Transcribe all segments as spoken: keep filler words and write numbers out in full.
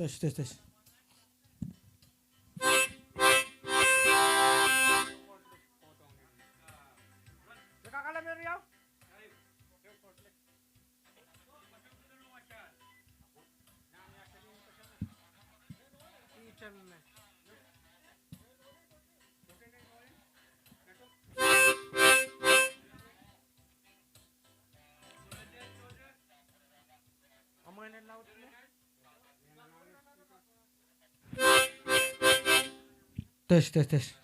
Test, test, test. Test, test, test.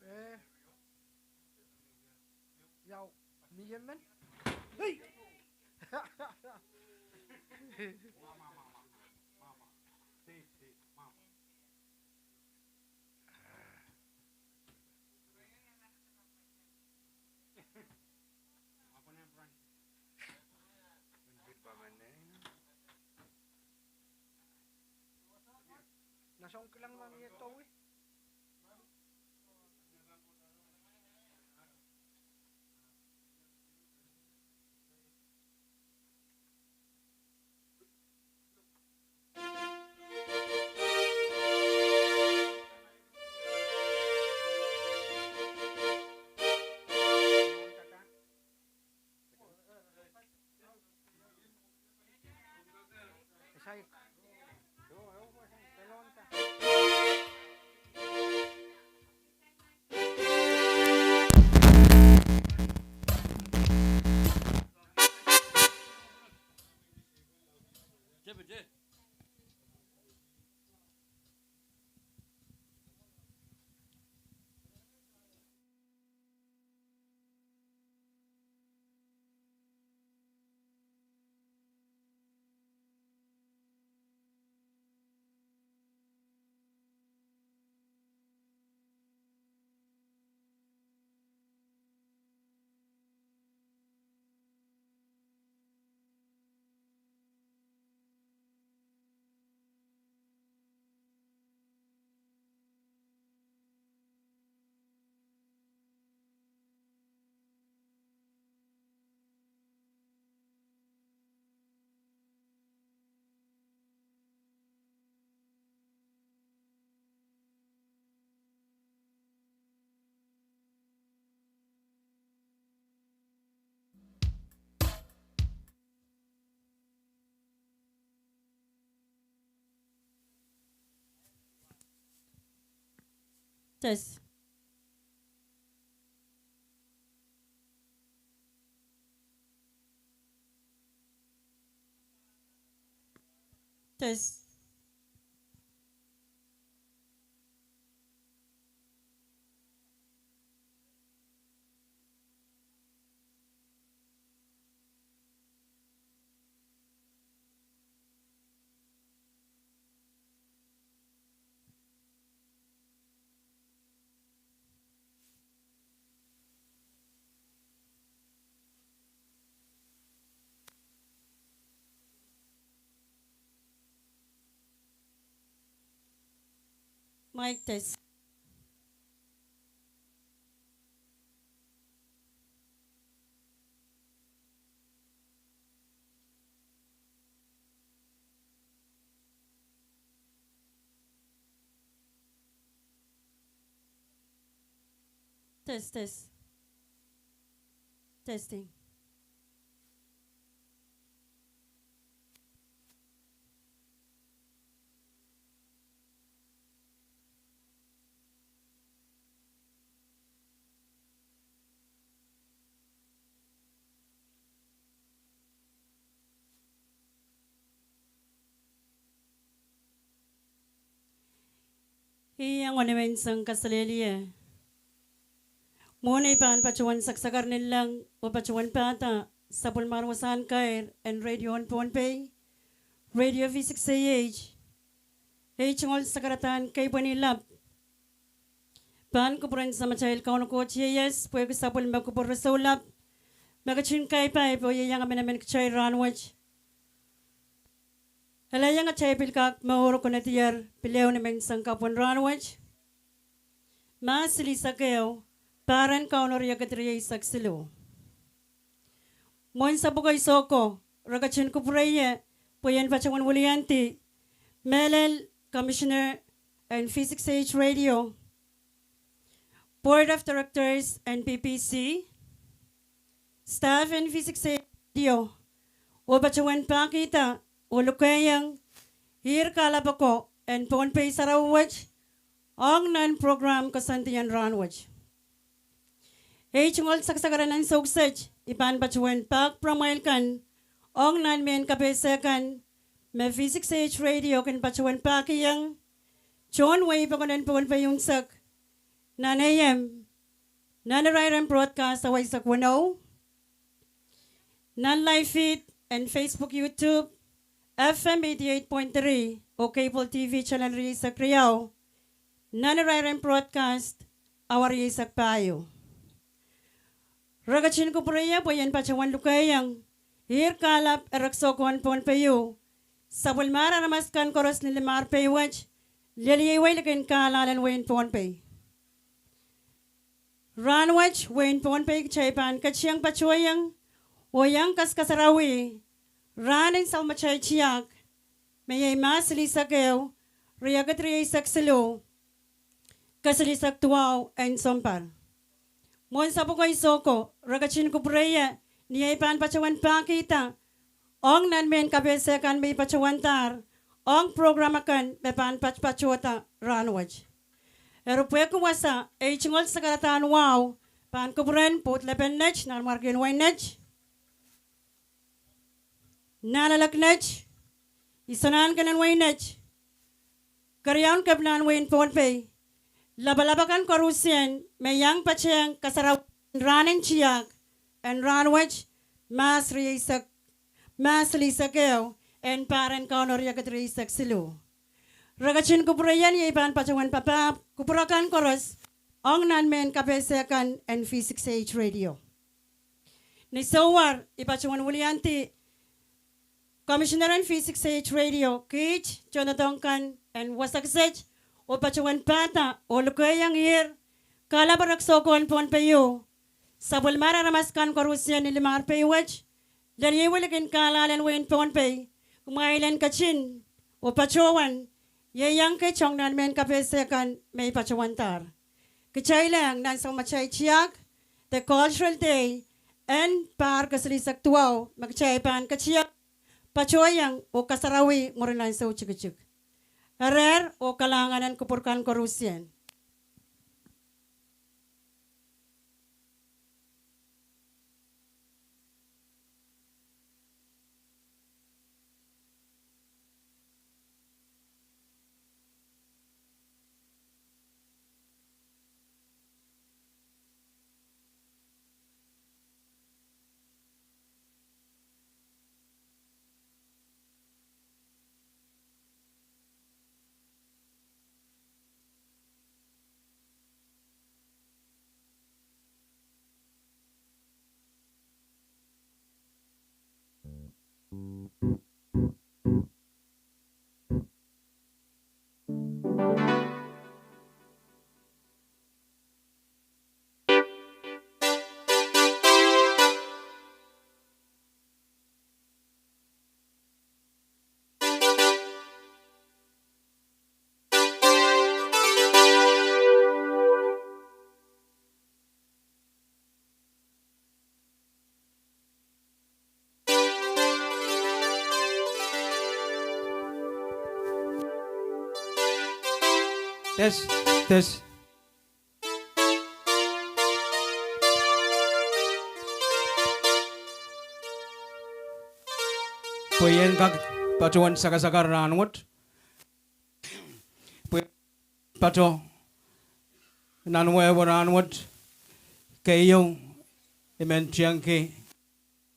Eh. Iau, ni emen. Hei! Nah soang kilang ma mie towe. Test. Test. Mic test. Test, test. Testing. Iang ohl, I men song kaselehlie. Mwohn ei pahn patohwan sakasakar nanleng oh patohwan pahda sapwellimar wasahn kair en radio en Pohnpei, Radio V six A H, ei tungoal sakaradahn keipweni lap, pahn kupwuren Samatail Kauno Koht ieias pwehki sapwellime kupwur resoulap me ketin kaipaip oh ieiang emenemen kitail rahnwet. Ele iang atail pil kak mour konedier pil ehu ni menseng kapw en rahnwet, Mahs silihsek ehu, pahr en Kauno riekid rieisek siluh. Mwohn sapwukei souko, re ketin kupwure ie pwe I en patohwan wiliandi mehlel Commissioner en V six A H Radio, Board of Directors en B B C, staff en V six A H Radio, oh patohwan pahkihda oh lukehiong ihr kahlap ako en Pohnpei sarawi wet ong nan prokram koasoandi en rahnwet. Ei tungoal sakasakar en ansou kiset I pahn patohwan pahkpwuramwail kan ong nan mehn kapehse kan me V six A H Radio kin patohwan pahkihong tohn wehi pokon en Pohnpei unsek, nan A M, nan irairen broadcast awa eisek weneu, nan live feed en Facebook, YouTube, F M eighty-eight point three oh cable T V channel rieisek riau, nan irairen broadcast awa rieisek pahieu. Re ketin kupwure ie pwe I en patohwan lukehiong ihr kahlap, erek souko en Pohnpei, sapwellimahr aramas kan koaros ni limmahr pei wet, lel ieiwei likin kahlahl en wehin Pohnpei. Rahnwet wehin Pohnpei kitail pahn ketieng patohiong oh iang kaskasarawi rahn en sapwellimatail tiahk, me iei Mahs silihsek ehu, riekid rieisek siluh, kasilihsek duwau en sounpar. Mwohn sapwukei souko, re ketin kupwure ie ni ei pahn patohwan pahkihda ong nan mehn kapehse kan me I patohwandahr ong prokram akan me pahn patpatohda rahnwet. Eri pwehki wasa, ei tungoal sakaradahn wahu pahn kupwuren pwoud lepen net, nanmwarkien wein net, nahnalek net, isonahn kenen wein net, keriaun kepinahn wehin Pohnpei, lapalap akan koarusie me iang patehng kasarawi rahn en tiahk en rahnwet, Mahs silihsek ehu, en pahr en Kauno riekid rieisek siluh. Re ketin kupwure ie ni ei pahn patohwan papah kupwur akan koaros ong nan mehn kapehse kan en V six A H Radio. Ni souwar I patohwan wiliandi Commissioner en V six A H Radio, kiht tohndoadoahk kan en wasa kiset, oh patohwan pahda oh lukehiong ihr kahlap, erek souko en Pohnpei, sapwellimahr aramas kan koarusie ni limmahr pei wet, lel ieiwei likin kahlahl en wehin Pohnpei, kumwail en ketin oh patohwan ieiang kit ong nan mehn kapehse kan me I patohwandahr. Kitail eng nan sapwellimatail tiahk, the cultural day, en pahr kasilihsek duwau me kitail pahn ketieng patohiong oh kasarawi mwurin ansou tikitik. Erehr oh kalahngan en kupwur kan koarusie. Test, test. Pwe I en kak patohwan sakasakar rahnwet. Pwe pato nan wehwe rahnwet, keieu I men tiengki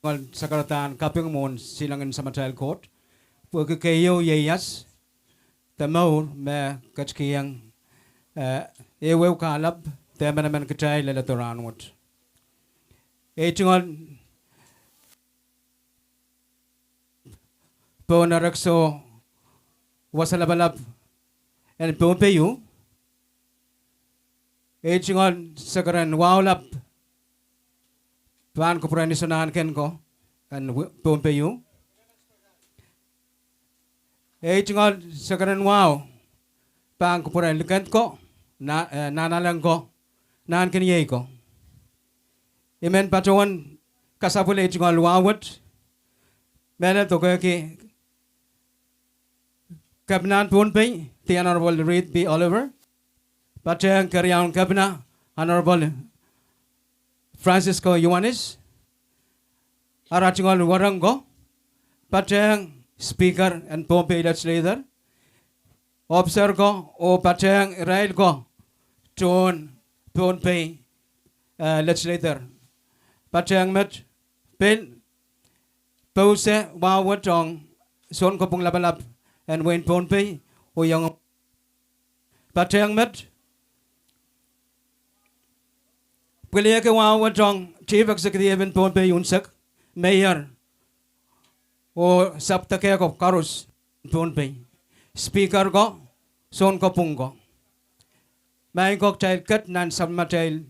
ngal sakaradahn kaping mwohn silangin Samatail Koht. Pwehki keieu ieias de mour me ketikihong, eh, ehuehu kahlap de emenemen kitail leledo rahnwet. Ei tungoal pohn erekiso wasa lapalap en Pohnpei u. Ei tungoal sekeren wahu lap pahn kupwuren Iso Nahnken ko en Pohnpei u. Ei tungoal sekeren wahu pahn kupwuren Likend ko, Nahnalek ko, Nahnken iei ko. I men patohwan kasapwil ei tungoal wahu wet, mehlel doadoahngki Kepina en Pohnpei, the Honorable Reed B. Oliver, patehng keriaun Kepina, Honorable Francisco Ioanis, ara tungoal wereng ko, patehng Speaker en Pohnpei Legislature, ohpiser ko oh patehng irail ko tohn Pohnpei Legislature. Patehng met pil, pouse wahu wet ong Sounkopwung Lapalap en wehin Pohnpei oh iong patehng met, pwilikihdi wahu wet ong Chief Executive en Pohnpei unsek, Mayor oh sapwtehkehko koaros en Pohnpei, Speaker ko, Sounkopwung ko. Maing ko, kitail ket nan sapwellimatail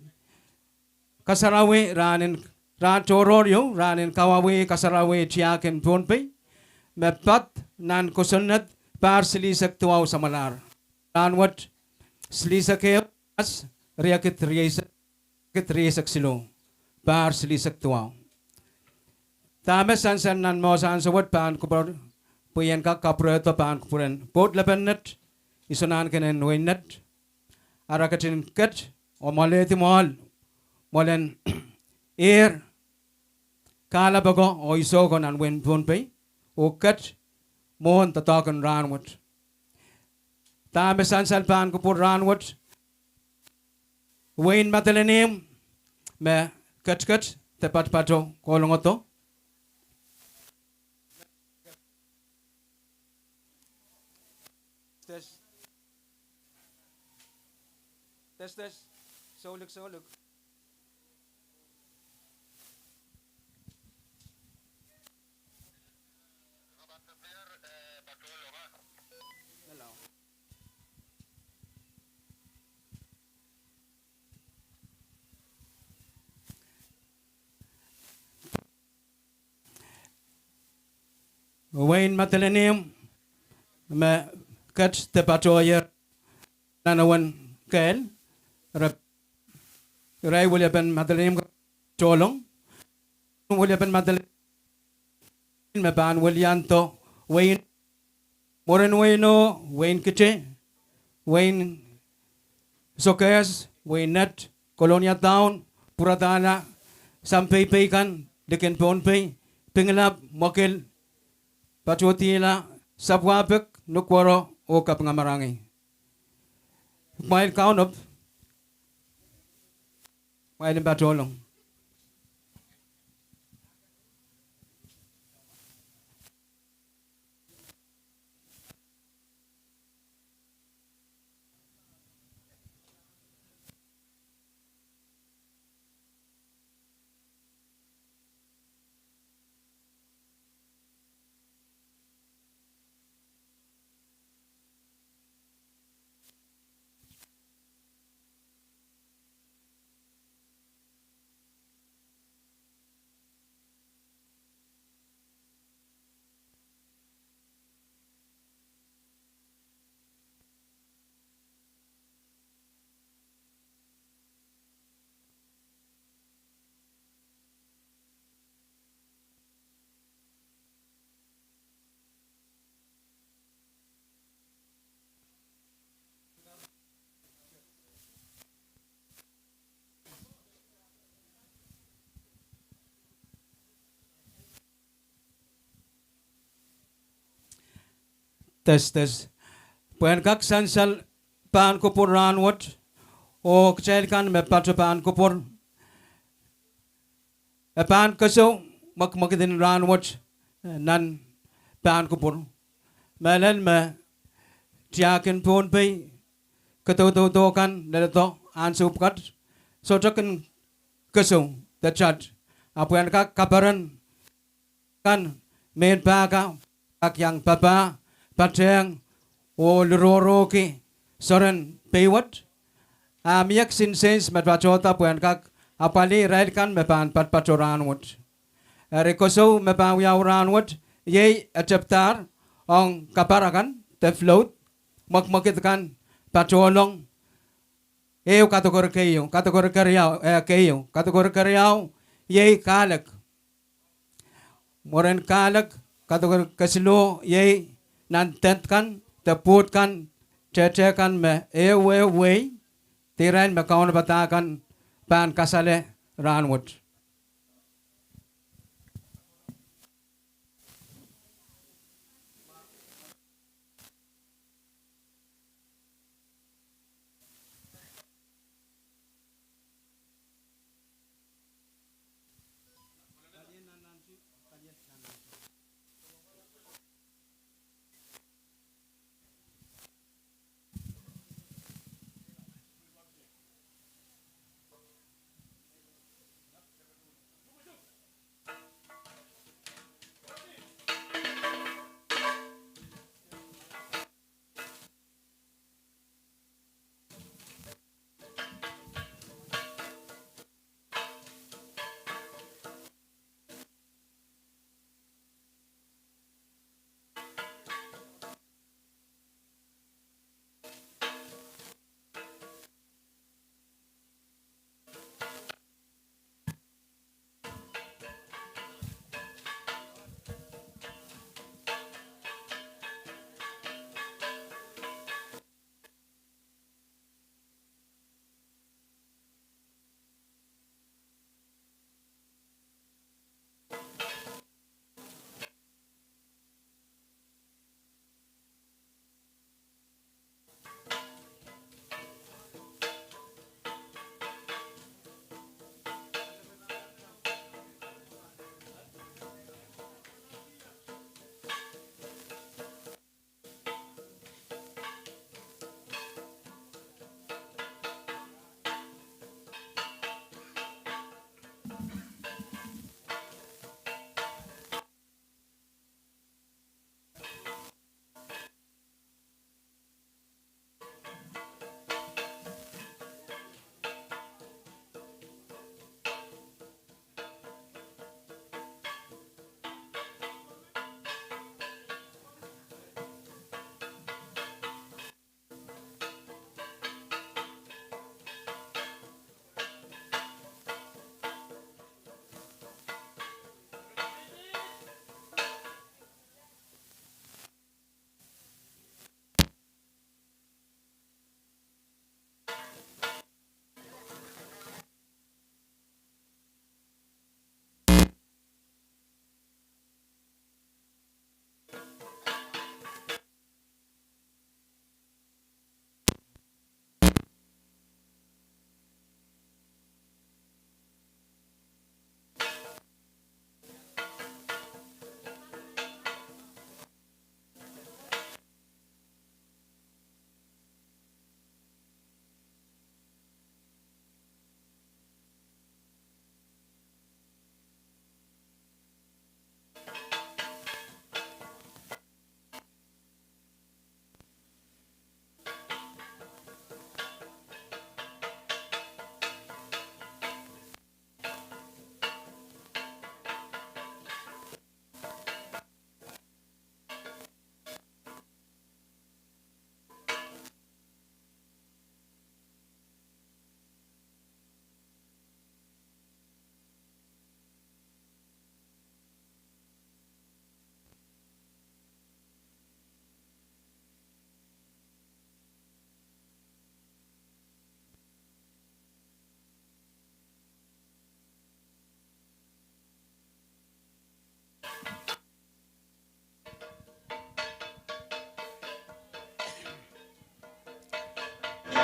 kasarawi rahn tohrohr ieu, rahn en kawauwih kasarawi tiahk en Pohnpei, me pad nan kosonned pahr silihsek duwau samwalahr. Rahn wet silihsek ehu, riekid rieisek siluh, pahr silihsek duwau. Dahme sansal nan mwohn ansou wet pahn kupwur, pwe I en kak kapwurehdo pahn kupwuren Pwoud Lepennet, Iso Nahnken en Wein Net, ara ketin ket oh mwoalehdi mwoahl, mwoalen ehr, kahlap ako oh iso ko nan wehin Pohnpei, oh ket mwohn doadoahk en rahn wet. Dahme sansal pahn kupwur rahn wet, wehin Madolenihmw me ketiket de patopato kohlongodo. Wehin Madolenihmw me ket de patohier nan ewen kehl, irail weliepen Madolenihmw tohlong, weliepen Madolenihmw me pahn weliando wehin, mwurin wehin o, wehin Kite, wehin Sokehs, wehin Net, Kolonia Town, pwuradahla sampei pei kan, likin Pohnpei, Pingelap, Mwekil, patohdihla Sapwuahpik, Nukuoro oh Kapinga Marangi. Kumwail kaunop, kumwail en patohlong. testes. Pwehn kak sansal pahn kupwur rahnwet, oh kitail kan me pato pahn kupwur, e pahn kesou mwekmwekid en rahnwet nan pahn kupwur. Mehlel me tiahk en Pohnpei, kadaudau kan, leledo, ansou pwukat, sohte kin kesou de tat. Ahpw pwehn kak kaperen kan, mehn pahka, kak iang papah, patehng, oh lurorohki soaren pei wet. A mie kisin sens me patohda pwehn kak apwalih irail kan me pahn patpato rahnwet. Eri kesou me pahn wiawi rahnwet iei e tepdahr ong kaper akan de float, mwekmwekid kan patohlong ehu kategory keieu, kategory keriau, eh, keieu, kategory keriau iei kahlek. Mwurin kahlek, kategory kesiluh iei nan tent kan, de pwuhd kan, tehte kan me ehu ehu wehi, de irail me kaunopada kan pahn kasale rahnwet.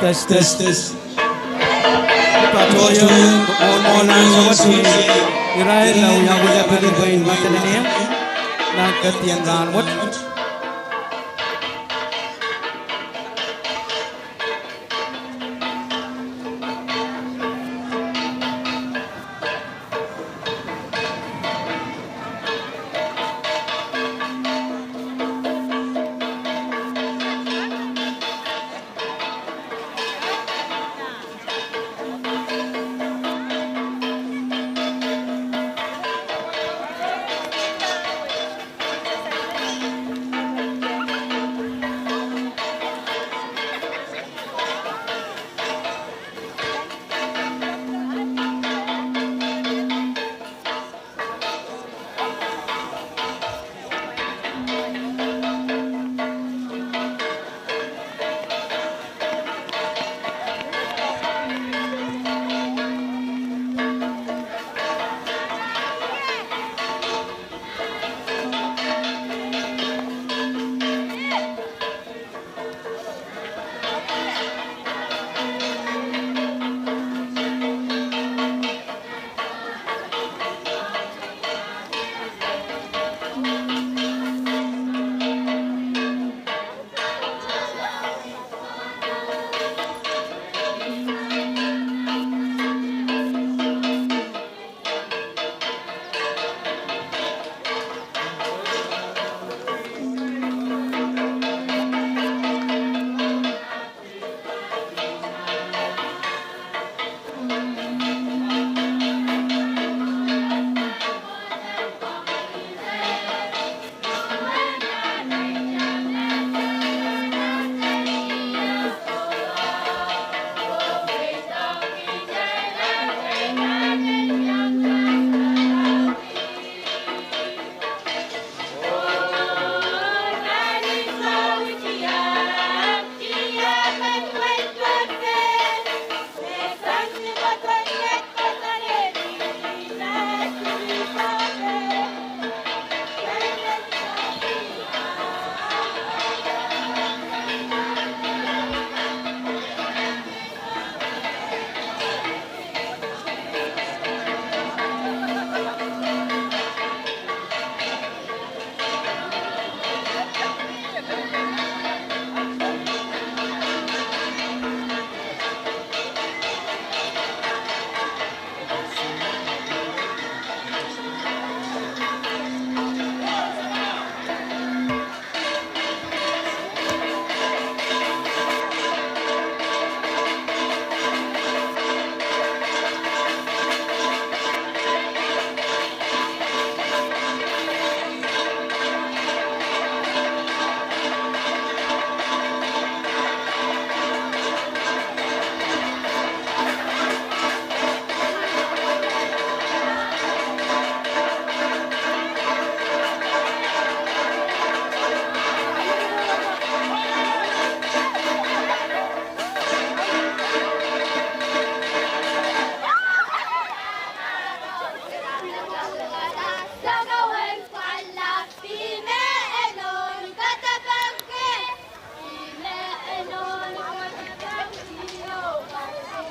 Tes, tes, tes. Patohwan, mwohn mwohn ansou wet, irail me wiawi pil pwehn madaladahn nan kepin rahnwet.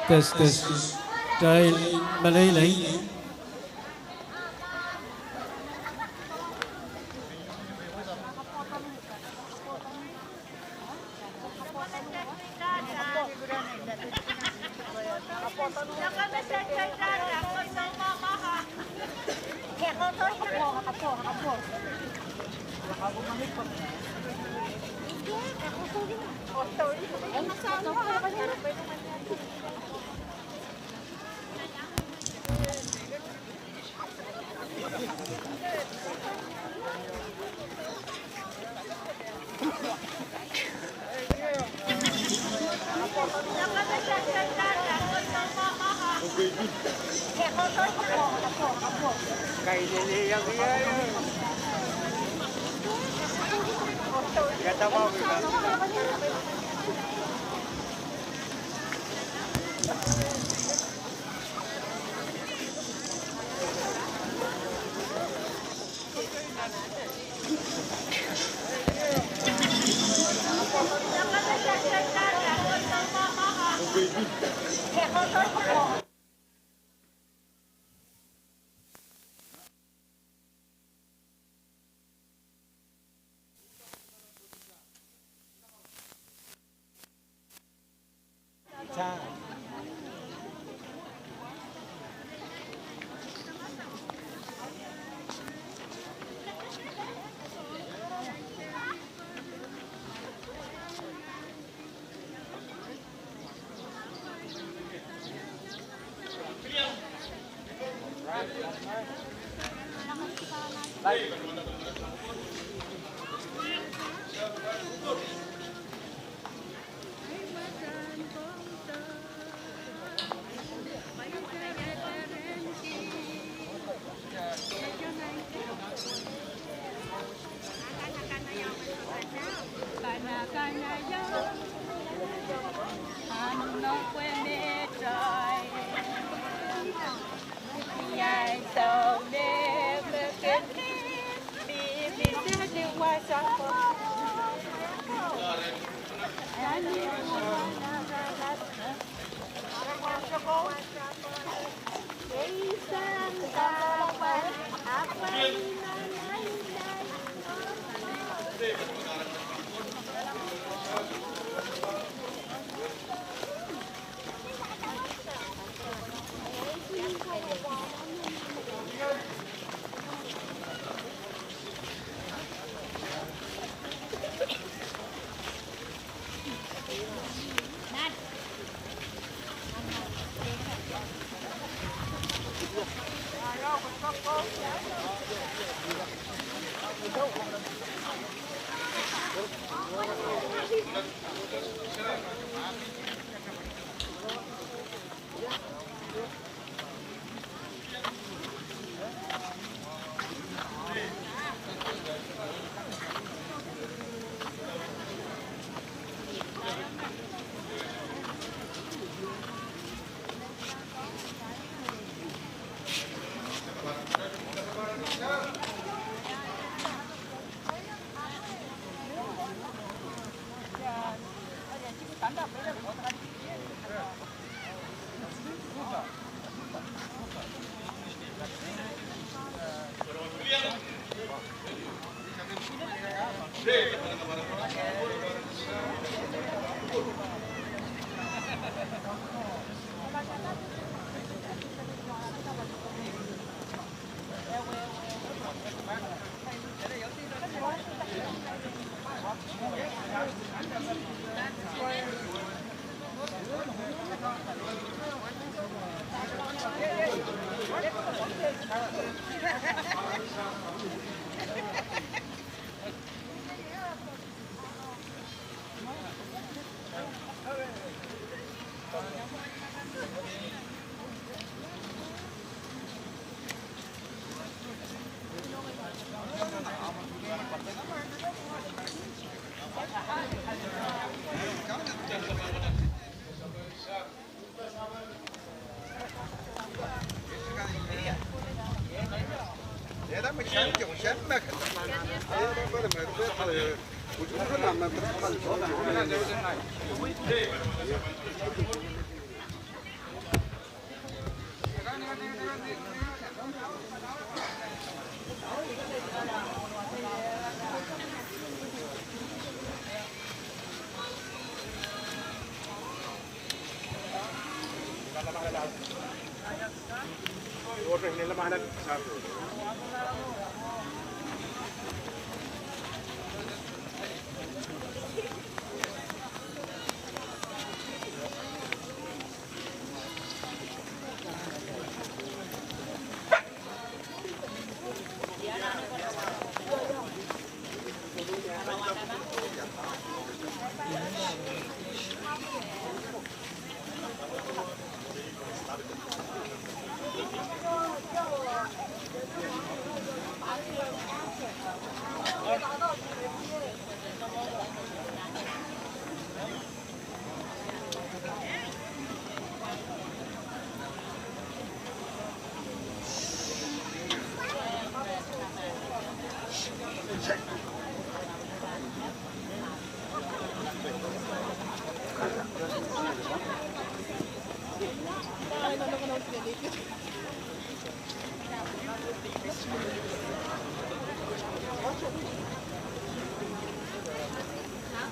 Tes, tes. Kitail meleilei.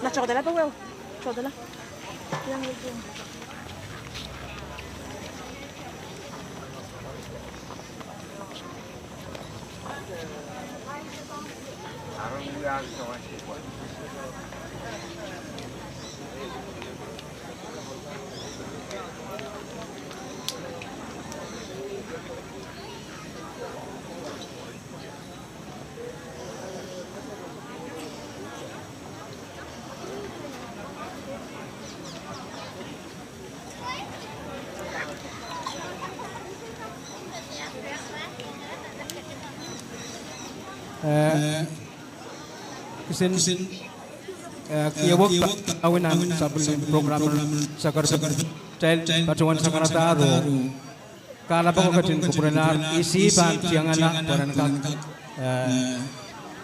Nah, cokodola pwe weo. Cokodola. Eh, kisin, eh, kiewek awih nan sapwellimen program, sakarpet, kitail patohwan sansaladahr oh kahlap ko ketin kupwuralahr, ihs pahn tiangala pwe ren kak, eh,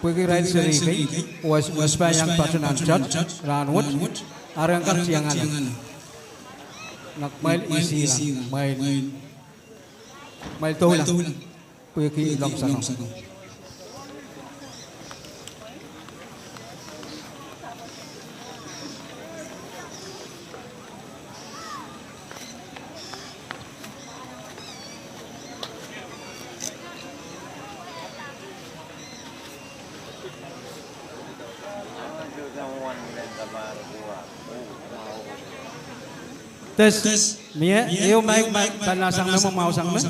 pwehki irail seri kei, oh ihs pahn iang pato nan church rahnwet, a re kak tiangala. Nan kumwail ihs, kumwail, kumwail doula. Pwehki lohng sako. Test. Mie, ehu mic, mic, pahn sang me, mwahu sang me.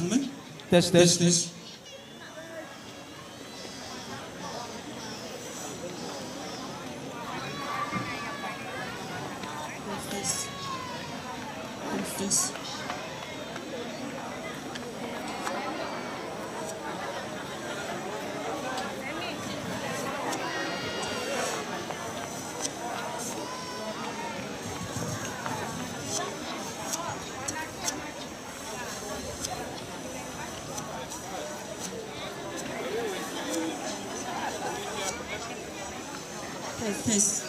Test, test. Test. Test. Test.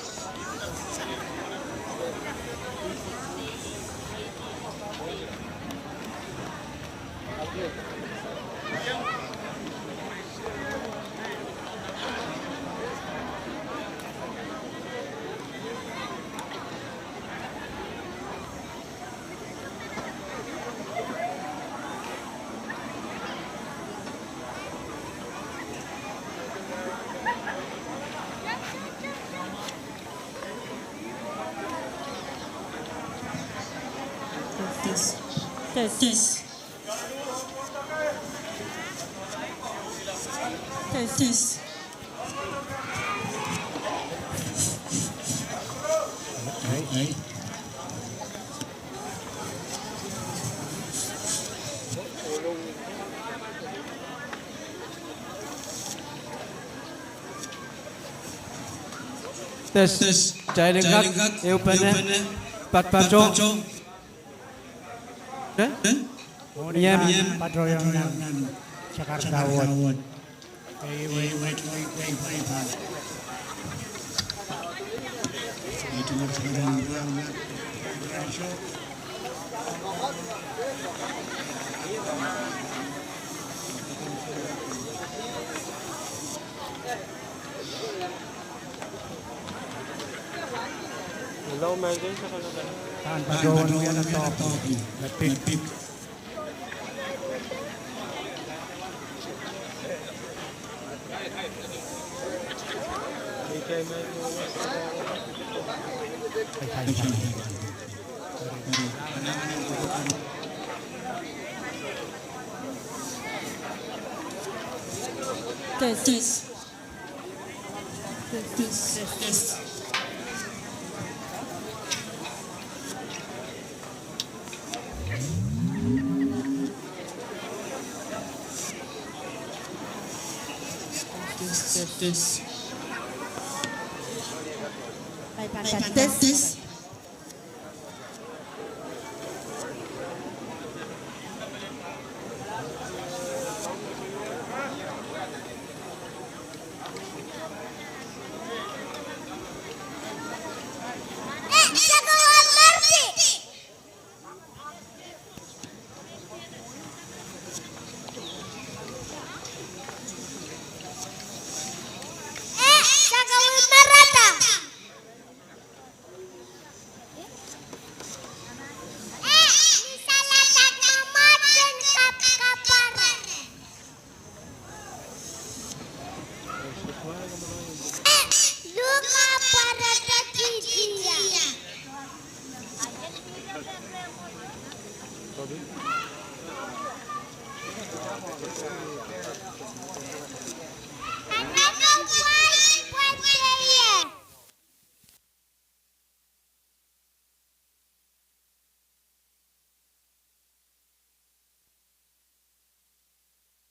Test. Test. Kitail en kak, ehu pene, patpato. Eh? Ien. Patohwan nan Jakarta ward. Test. Test. Test, test, test. Test, test.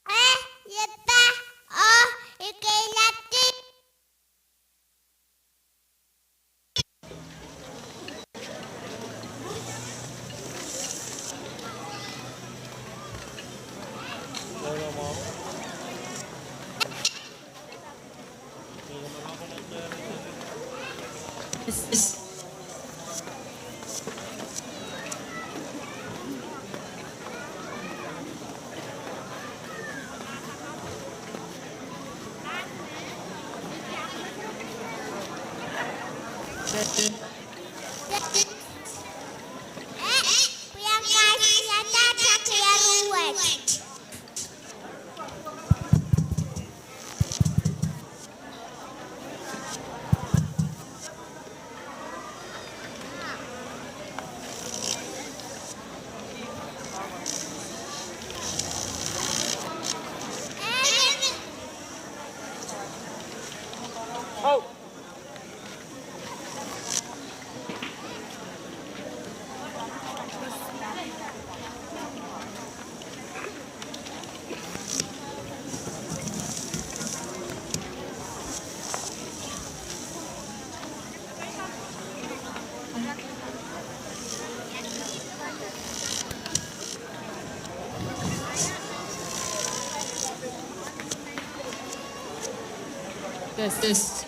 Eh, I pahn, oh, I keila Test.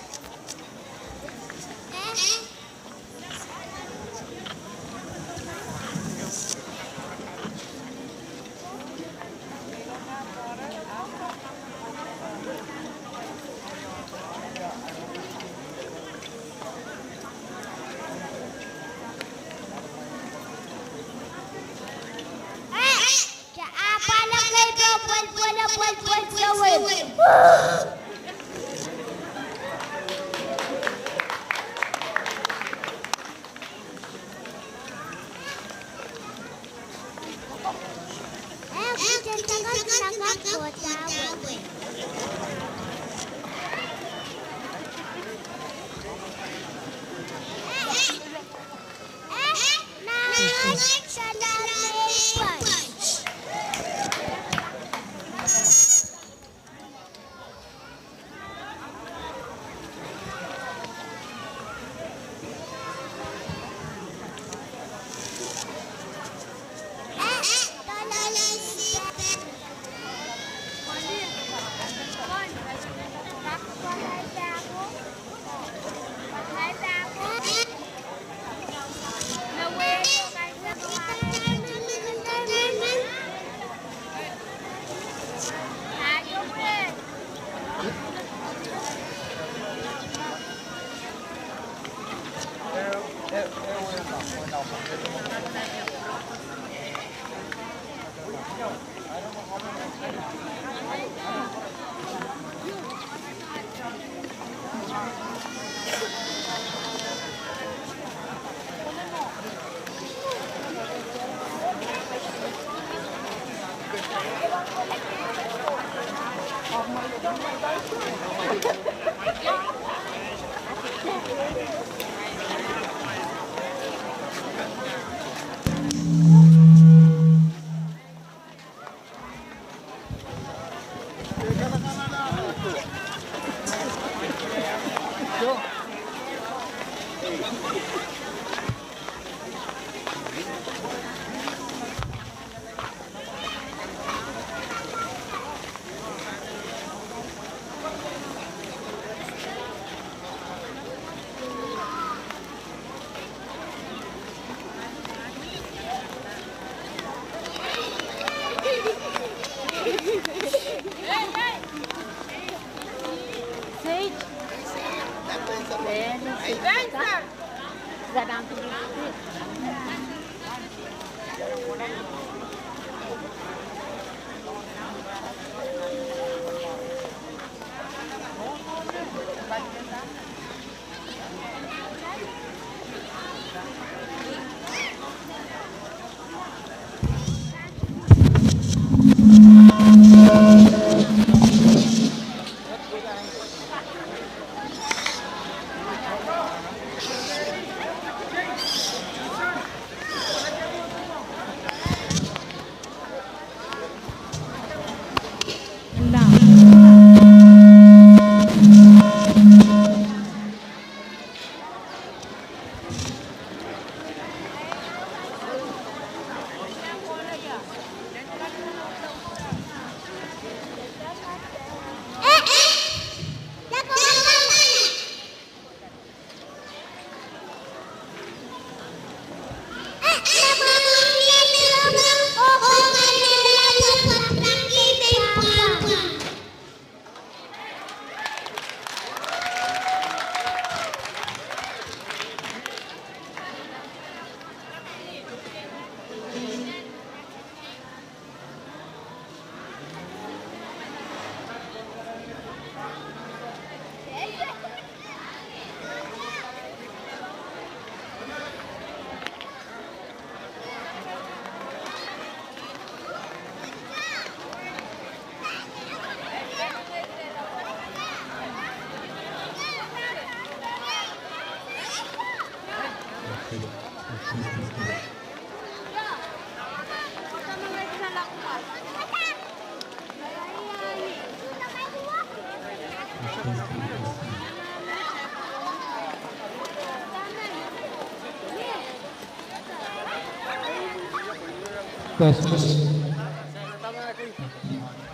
Kes, kes.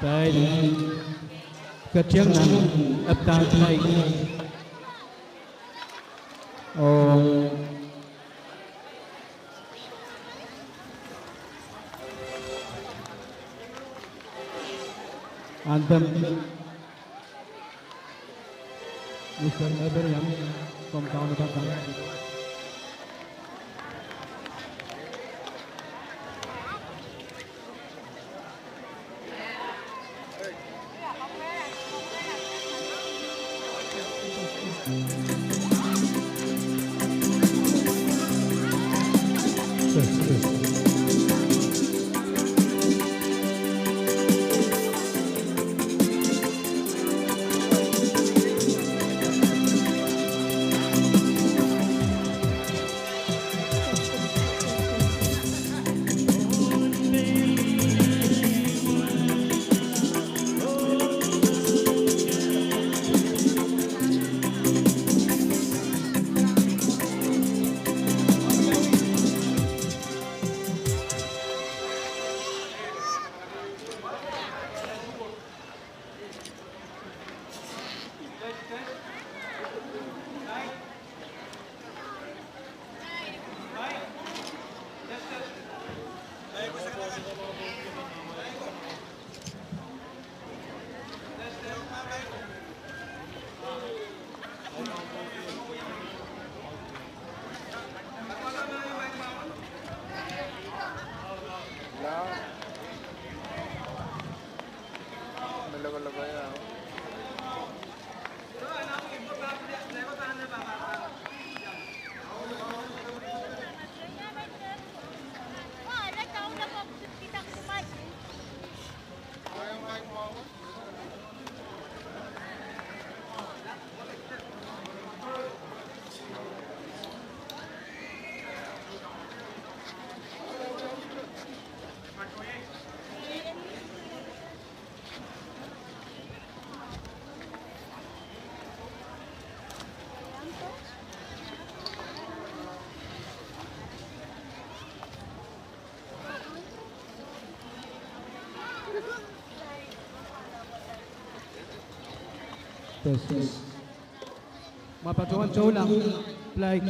Pil ketieng nan epdahl flag. Oh. Anthem. Mister Abraham, komw kaunop pahn. Yes, yes. Ma patohwan tohla, flag.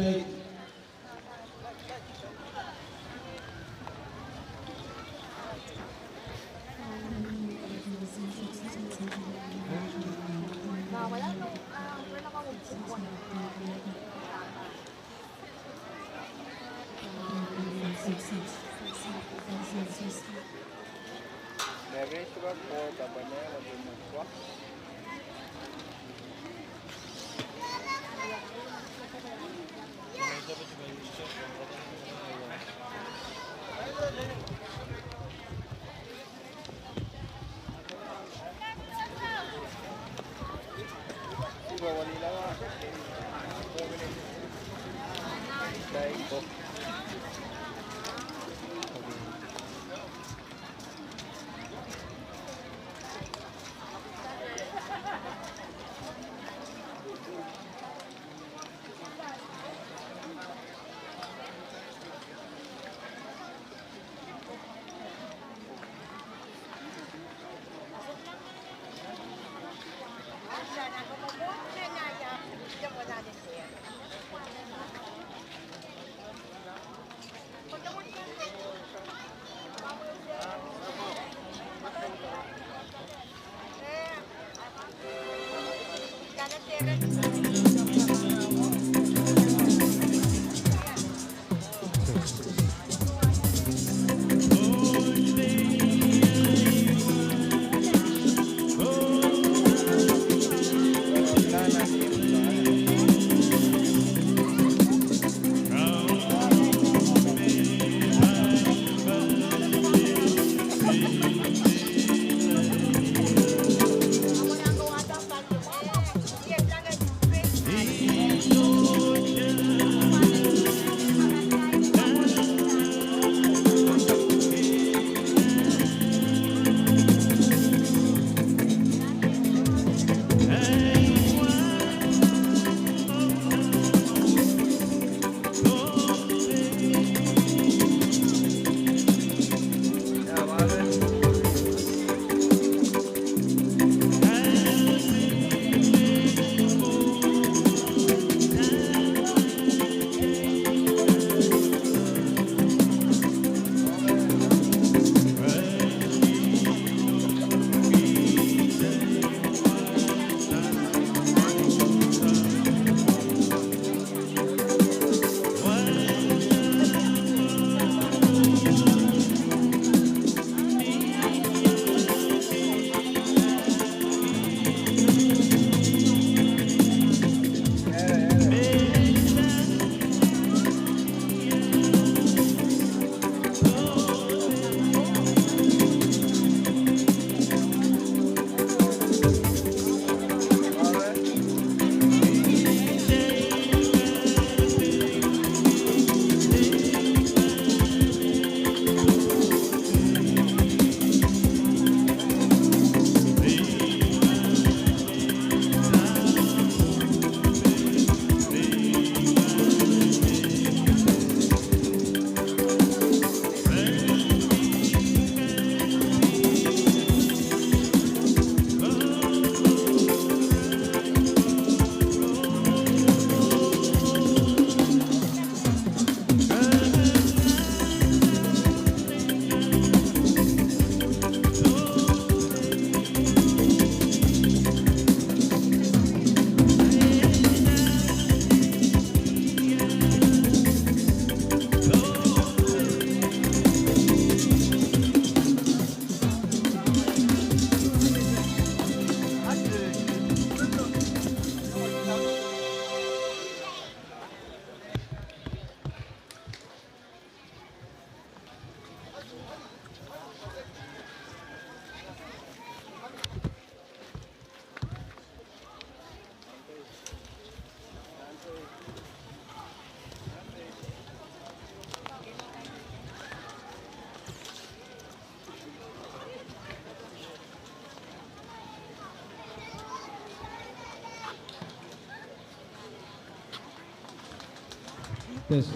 Tes,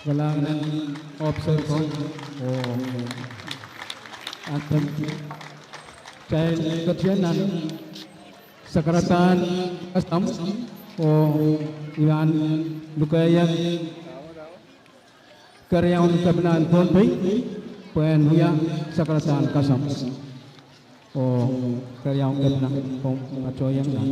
kalahngan en ohpis ko, oh, anthem. Kitail ketin nan sakaradahn kesempwal, oh, I men lukehiong keriaun kepina en Pohnpei pwehn wia sakaradahn kesempwal. Oh, keriaun kepina, komw patohiong nan.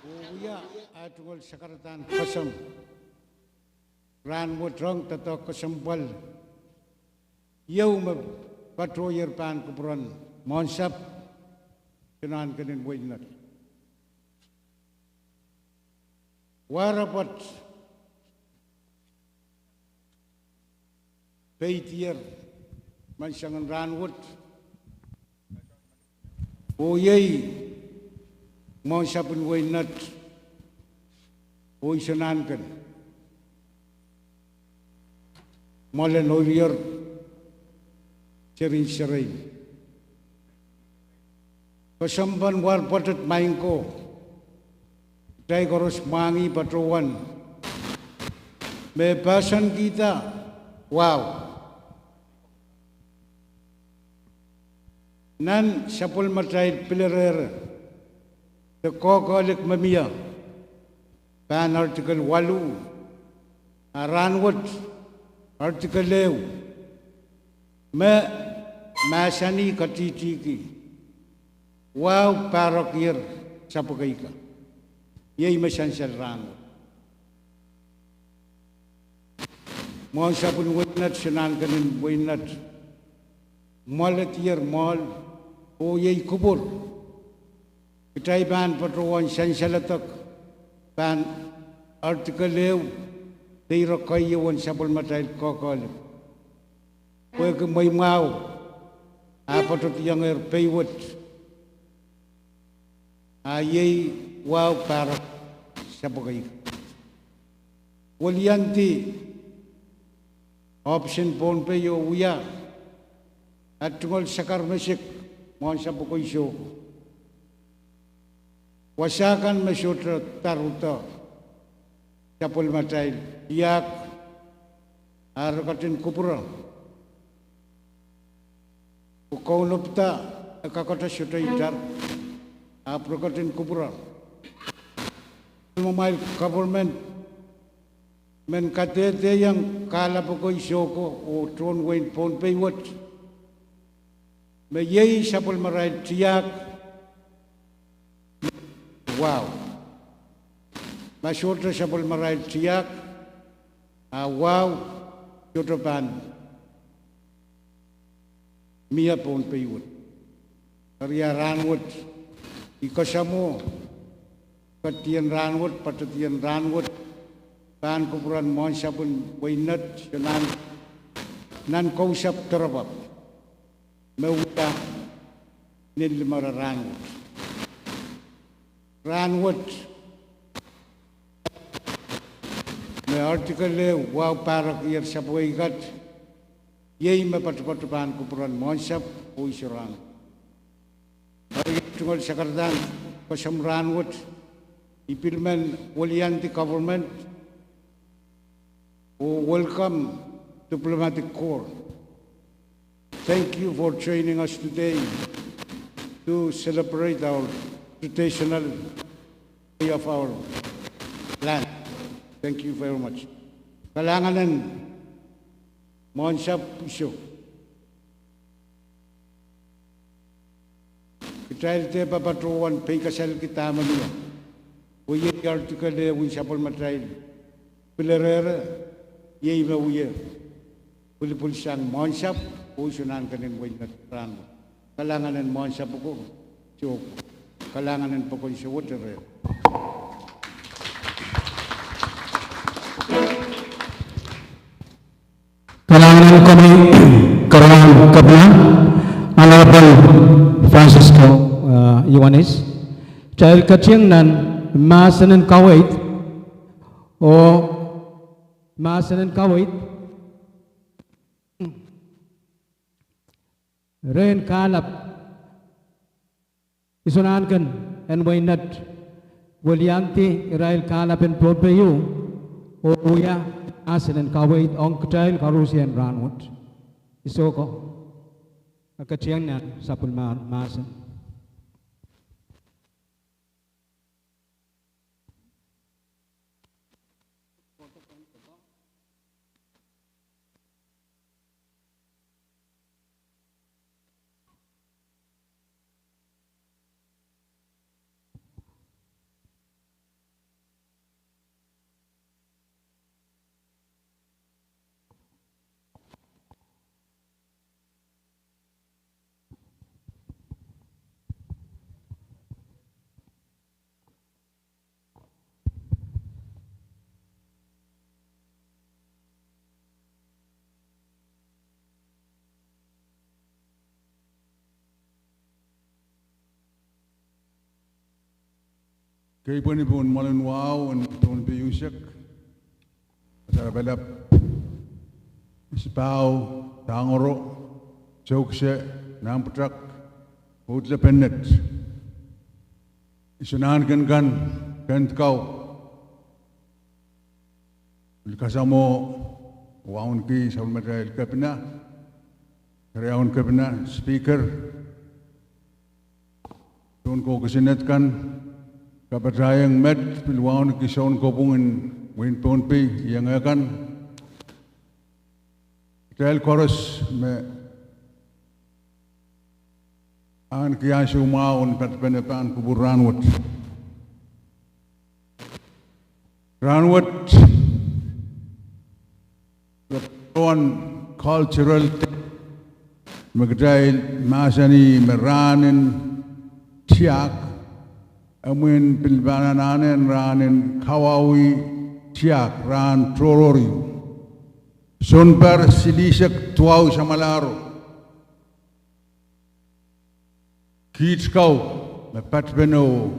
Oh wia ah tungoal sakaradahn kesempwal. Rahnwet ong doadoahk kesempwal ieu me patohier pahn kupwuren Mwohnsapw, Soun Ahnken en Wehin Nett. Wahr pwoat peidier menseng en rahnwet, oh iei Mwohnsapw en Wehin Nett, oh Soun Ahnken, mwoalen ohl rier, seri en serein. Kesempwal wahr pwoatet maing ko, kitail koaros mwahngih patohwan me pahsankihda wahu. Nan sapwellimatail pilerehre de koakoahlik me mie pahn Article waluh, a rahnwet Article ehu, me mahsanih katihtihki wahu pahrekier sapwekei ka. Iei me sansal rahnwet. Mwohnsapw en Wehin Nett, Soun Ahnken en Wehin Nett, mwoaledier mwoahl, oh iei kupwur. Kitail pahn patohwan sansaledek pahn Article ehu, de ire keieu en sapwellimatail koakoahlik, pwehki mweimwahu ah patohdiengehr pei wet, a iei wahu pahrek sapwekei. Weliandi ohpis en Pohnpei oh wia ah tungoal sakar mesik mwohn sapwoko isohko. Wasa kan me sohte darudo sapwellimatail tiahk, a re ketin kupwure. Pwe kaunopada e kakete sohte itar, ahpw re ketin kupwure. Kumwail government men kadehdehiong kahlap oko isohko oh tohn wehin Pohnpei wet, me iei sapwellimarail tiahk, wahu. Ma sohte sapwellimarail tiahk, a wahu sohte pahn mie Pohnpei wet. Eri a rahnwet, I kasamwo, ketidien rahnwet, patedien rahnwet, pahn kupwuren mwohnsapw en wehin Nett, nan, nan kousapw doropapw me wia nin limara rahnwet. Rahnwet, me Article ehu, wahu pahrekier sapwekei kat, Iei me patopato pahn kupwuren Mwohnsapw oh Isorang. Eri tungoal sakaradahn kesempwal rahnwet, I pil men weliandi government oh welcome diplomatic corps. Thank you for joining us today to celebrate our traditional day of our land. Thank you very much. Kalahngan en Mwohnsapw Iso. Kitail dehr papatohwan peikasalki dahme mie. Oh iei article ehu en sapwellimatail pilerehre, iei me wie pwilipwilsang Mwohnsapw oh Iso Nahnken en Wehin Ned rahnwet. Kalahngan en Mwohnsapw ko, Iso. Kalahngan en pokon sewese reh. Kalahngan en komwi, Keriaun Kepina, Honorable Francisco, uh, Ioanis. Kitail ketieng nan mahsen en kaweid, oh mahsen en kaweid rehn kahlap Iso Nahnken en Wehin Ned, weliandi irail kahlap en Pohnpei oh wia mahsen en kaweid ong kitail koaros en rahnwet. Iso ko, a ketieng nan sapwellimomwi mahsen. Keipweni pohn mwoalen wahu en Pohnpei unsek, Sarapalap, Isipahu, Sangoro, Sokse, Nahnpwutak, oh Lepennet. Iso Nahnken kan, kandikau. Pil kasamwo wauneki sapwellimatail Kepina, Keriaun Kepina, Speaker, Sounkohp kosonned kan, kapatahieng met pil wauneki Sounkopwung en wehin Pohnpei, iengehkan. Kitail koaros me ahneki ansou mwahu en patpene pahn kupwur rahnwet. Rahnwet, cultural, me kitail mahsanih me rahn en tiahk, e mwein pil pahn anahne rahn en kawauwih tiahk, rahn tohrohr ieu. Sounpar silihsek duwau samwalahro. Kiht kau me patpene oh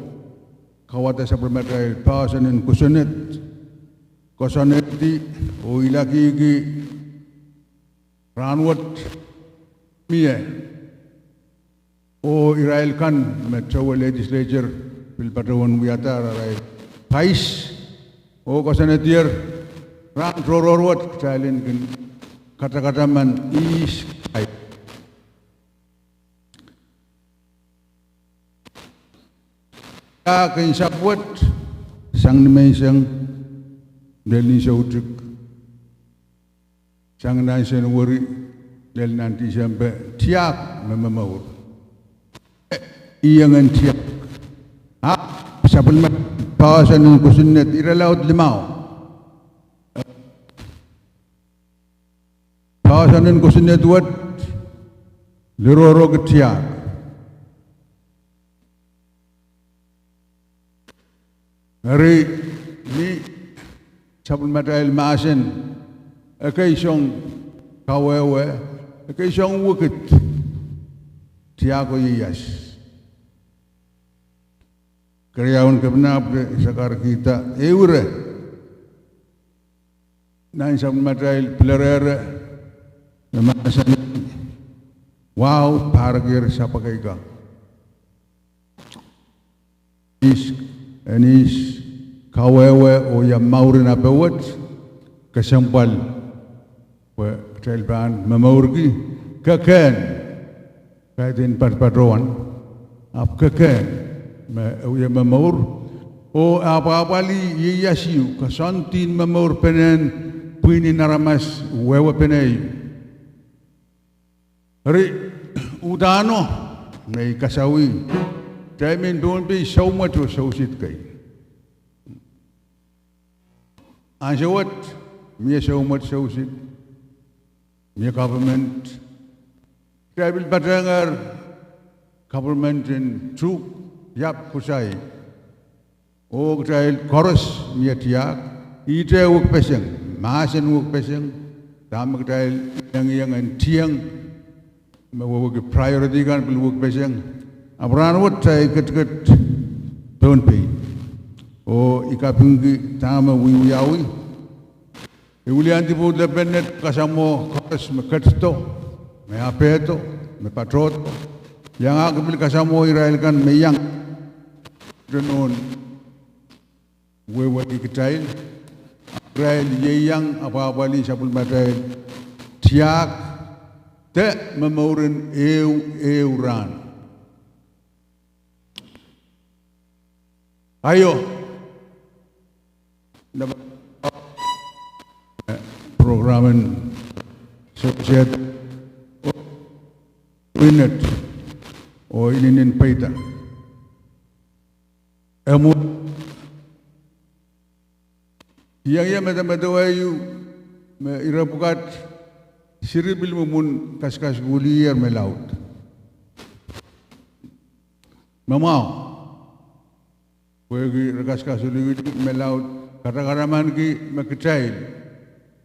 kauwada sapwellimatail poahsoan en kosonned, koasoanehdi oh ilakihki rahnwet mie, oh irail kan me towe legislature pil patohwan wiahda arail pais oh koasoanehdier rahn tohrohr wet, kitail en kin katakataman ihs kitail. Tiahk en sapwet, sang ni menseng, lel ni soutik, sang nan Senweri, lel nan Tisempe, tiahk me momour. Iengen tiahk. Ahpw sapwellimatail poahsoan en kosonned irelaud limau. Poahsoan en kosonned wet lirohrohki tiahk. Eri ni sapwellimatail mahsen, ekei song kawehwe, ekei song wekid, tiahk oh ieias. Keriaun Kepina, ahpw de sakarkihda ehu ire nan sapwellimatail pilerehre, E mahsanih, wahu, pahrekier sapwakei ka. Ihs, en ihs kawehwe oh ia mouren ape wet, kesempwal pwe kitail pahn momourki, kekehn, kaidehn patopatohwan, ahpw kekehn me e wia momour, oh apwahpwalih ieias ieu, koasoandi momour penen pwihn en aramas wehwehpene ieu. Eri, udahno me I kasawih, kitail mehn Pohnpei soumwet oh sousid kei. Ansou wet, mie soumwet sousid, mie government. Kitail pil patehngehr government en tuhk, iap, kusaih. Oh kitail koaros mie tiahk, ihte wekpeseng, mahsen wekpeseng, dahme kitail iengieng en tieng, me wehwehki priority kan pil wekpeseng. Ahpw rahnwet kitail ketiket Pohnpei. Oh I kapingki dahme wiewiawi. I wiliandi pwoud lepen et kasamwo koaros me ketido, me apehdo, me patohdo. Iangahki pil kasamwo irail kan me iang, ire nohn wehwehki kitail, irail ieiang apwahpwalih sapwellimatail tiahk de momouren ehu ehu rahn. Aio, program en sewese, oh, inet, oh, inenen pweida. E mwo, iang ia medemedewe ieu me ire pwukat siri pil mwomwen kaskasukuhlier me laud. Me mwahu. Pwehki ire kaskasukuhlier me laud katakaramahnki me kitail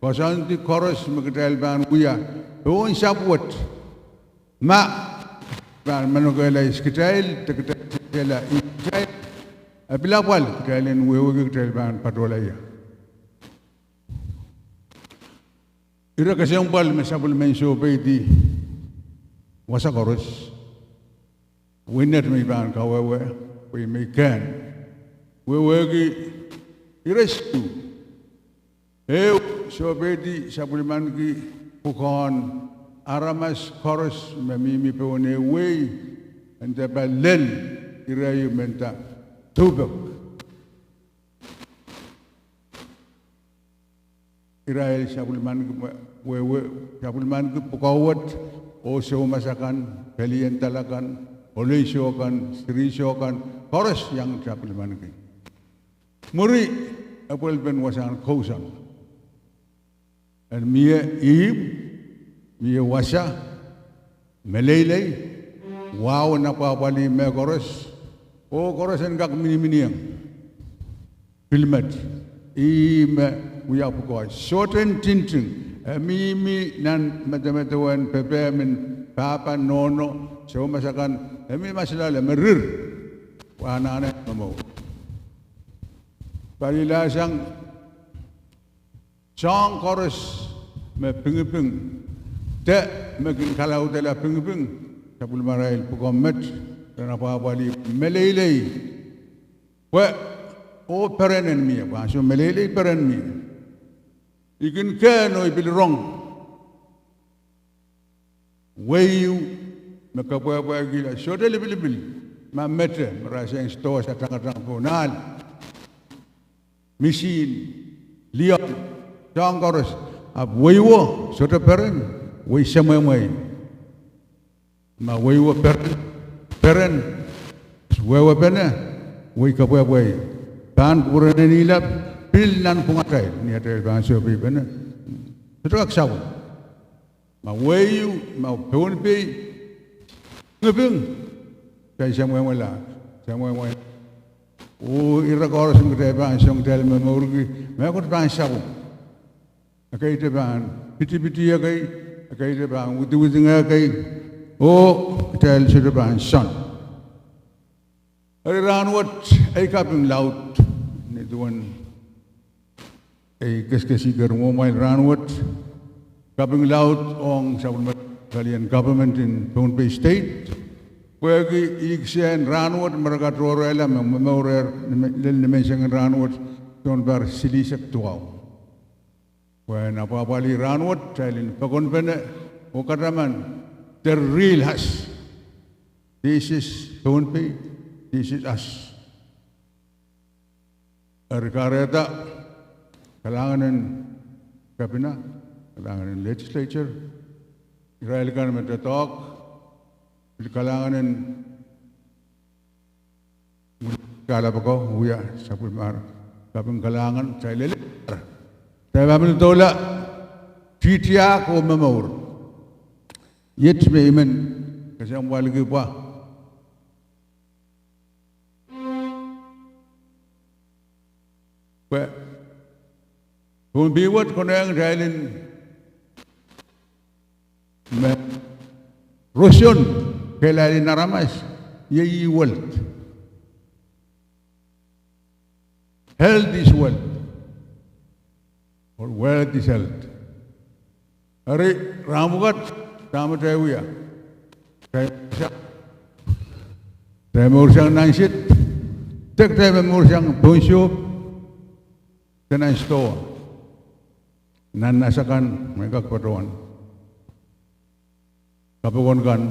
koasoandi koaros me kitail pahn wia pohn sahpw wet. Ma pahn manokehla ihs kitail, de kitail sehla ihs kitail, e pil apwal kitail en wehwehki kitail pahn patohla ia. Ire kesempwal me sapwellimen sohpeidi wasa koaros. Inet me I pahn kawehwe, pwe me I kehn wehwehki ire siluh. Ehu, sohpeidi sapwellimanki pwukoahn aramas koaros me mihmi pohn ehu wehi, en depe lel, ire ieu me nda Duhpek. Irail sapwellimanki, wehwe, sapwellimanki pwukoa wet, oh soumas akan, pelien dal akan, oleisou kan, siriso kan, koaros iang sapwellimanki. Mwuri, epwelpen wasahn kousoan. En mie ihmw, mie wasa, meleilei, wahu en apwahpwalih mehkoaros, oh koaros en kak miniminiong. Pil met, ih me wia pwukoa, sohte ntinting, e mihmi nan medemedewen pepehm en pahpa, nohno, soumas akan, e mih masalala me rir, pwe anahne momour. Palilahsang soahng koaros me pingiping, de me kin kalaudala pingiping, sapwellimarail pwukoa met, ren apwahpwalih meleilei. Pwe, oh peren en mie, pwe ansou meleilei peren mie. I kin kehn oh I pil rong wehi ieu me kepwehpwehkihla, sohte lipilipil, ma mete, me rasehng sidohsa, tangatang pohn ahl, misihn, lioal, soahng koaros, ahpw wehi wo, sohte peren, wehi semwemwei. Ma wehi wo peren, peren, wehwehpene, wehi kepwehpwei, pahn kupwuren en ilap, pil nanpwungatail, ni atail pahn sohpeipene. Sohte kak sapwung. Ma wehi ieu, ma Pohnpei, pingiping, kitail semwemwela, semwemwe. Oh ire koaros me kitail pahn song kitail momourki, mehkot pahn sapwung. Ekei de pahn pitipiti ekei, ekei de pahn widiwiding ekei, oh kitail sohte pahn soan. Eri rahnwet ei kaping laud, ni duwen ei kesikesik eri mwomwail rahnwet, kaping laud ong sapwellime, palien government en Pohnpei State, pwehki ihkisehn rahnwet me re kat tohrohrla me, me mourer, lel ni mensengin rahnwet, sounpar silihsek duwau. Pwehn apwahpwalih rahnwet, kitail en pokonpene oh kataman, the real us. This is Pohnpei, this is us. Eri kahrehda, kalahngan en kapina, kalahngan en legislature, irail kan me doadoahk, pil kalahngan en kahlap ako, wia sapwellimar, kaping kalahngan, kitail lel, kitail pahn pil doula, tiahk oh momour. Iet me I men kesempwaliki pwa. Pwe, Pohnpei wet konehng kitail en me roson kehlail en aramas, iei wealth. Health is wealth. Or wealth is health. Eri, rahnwet, dahme kitail wia? Kitail, kitail mour sang nan sit, de kitail me mour sang pohn shop, de nan stoa, nan nas akan me kak patohwan. Kapokon kan,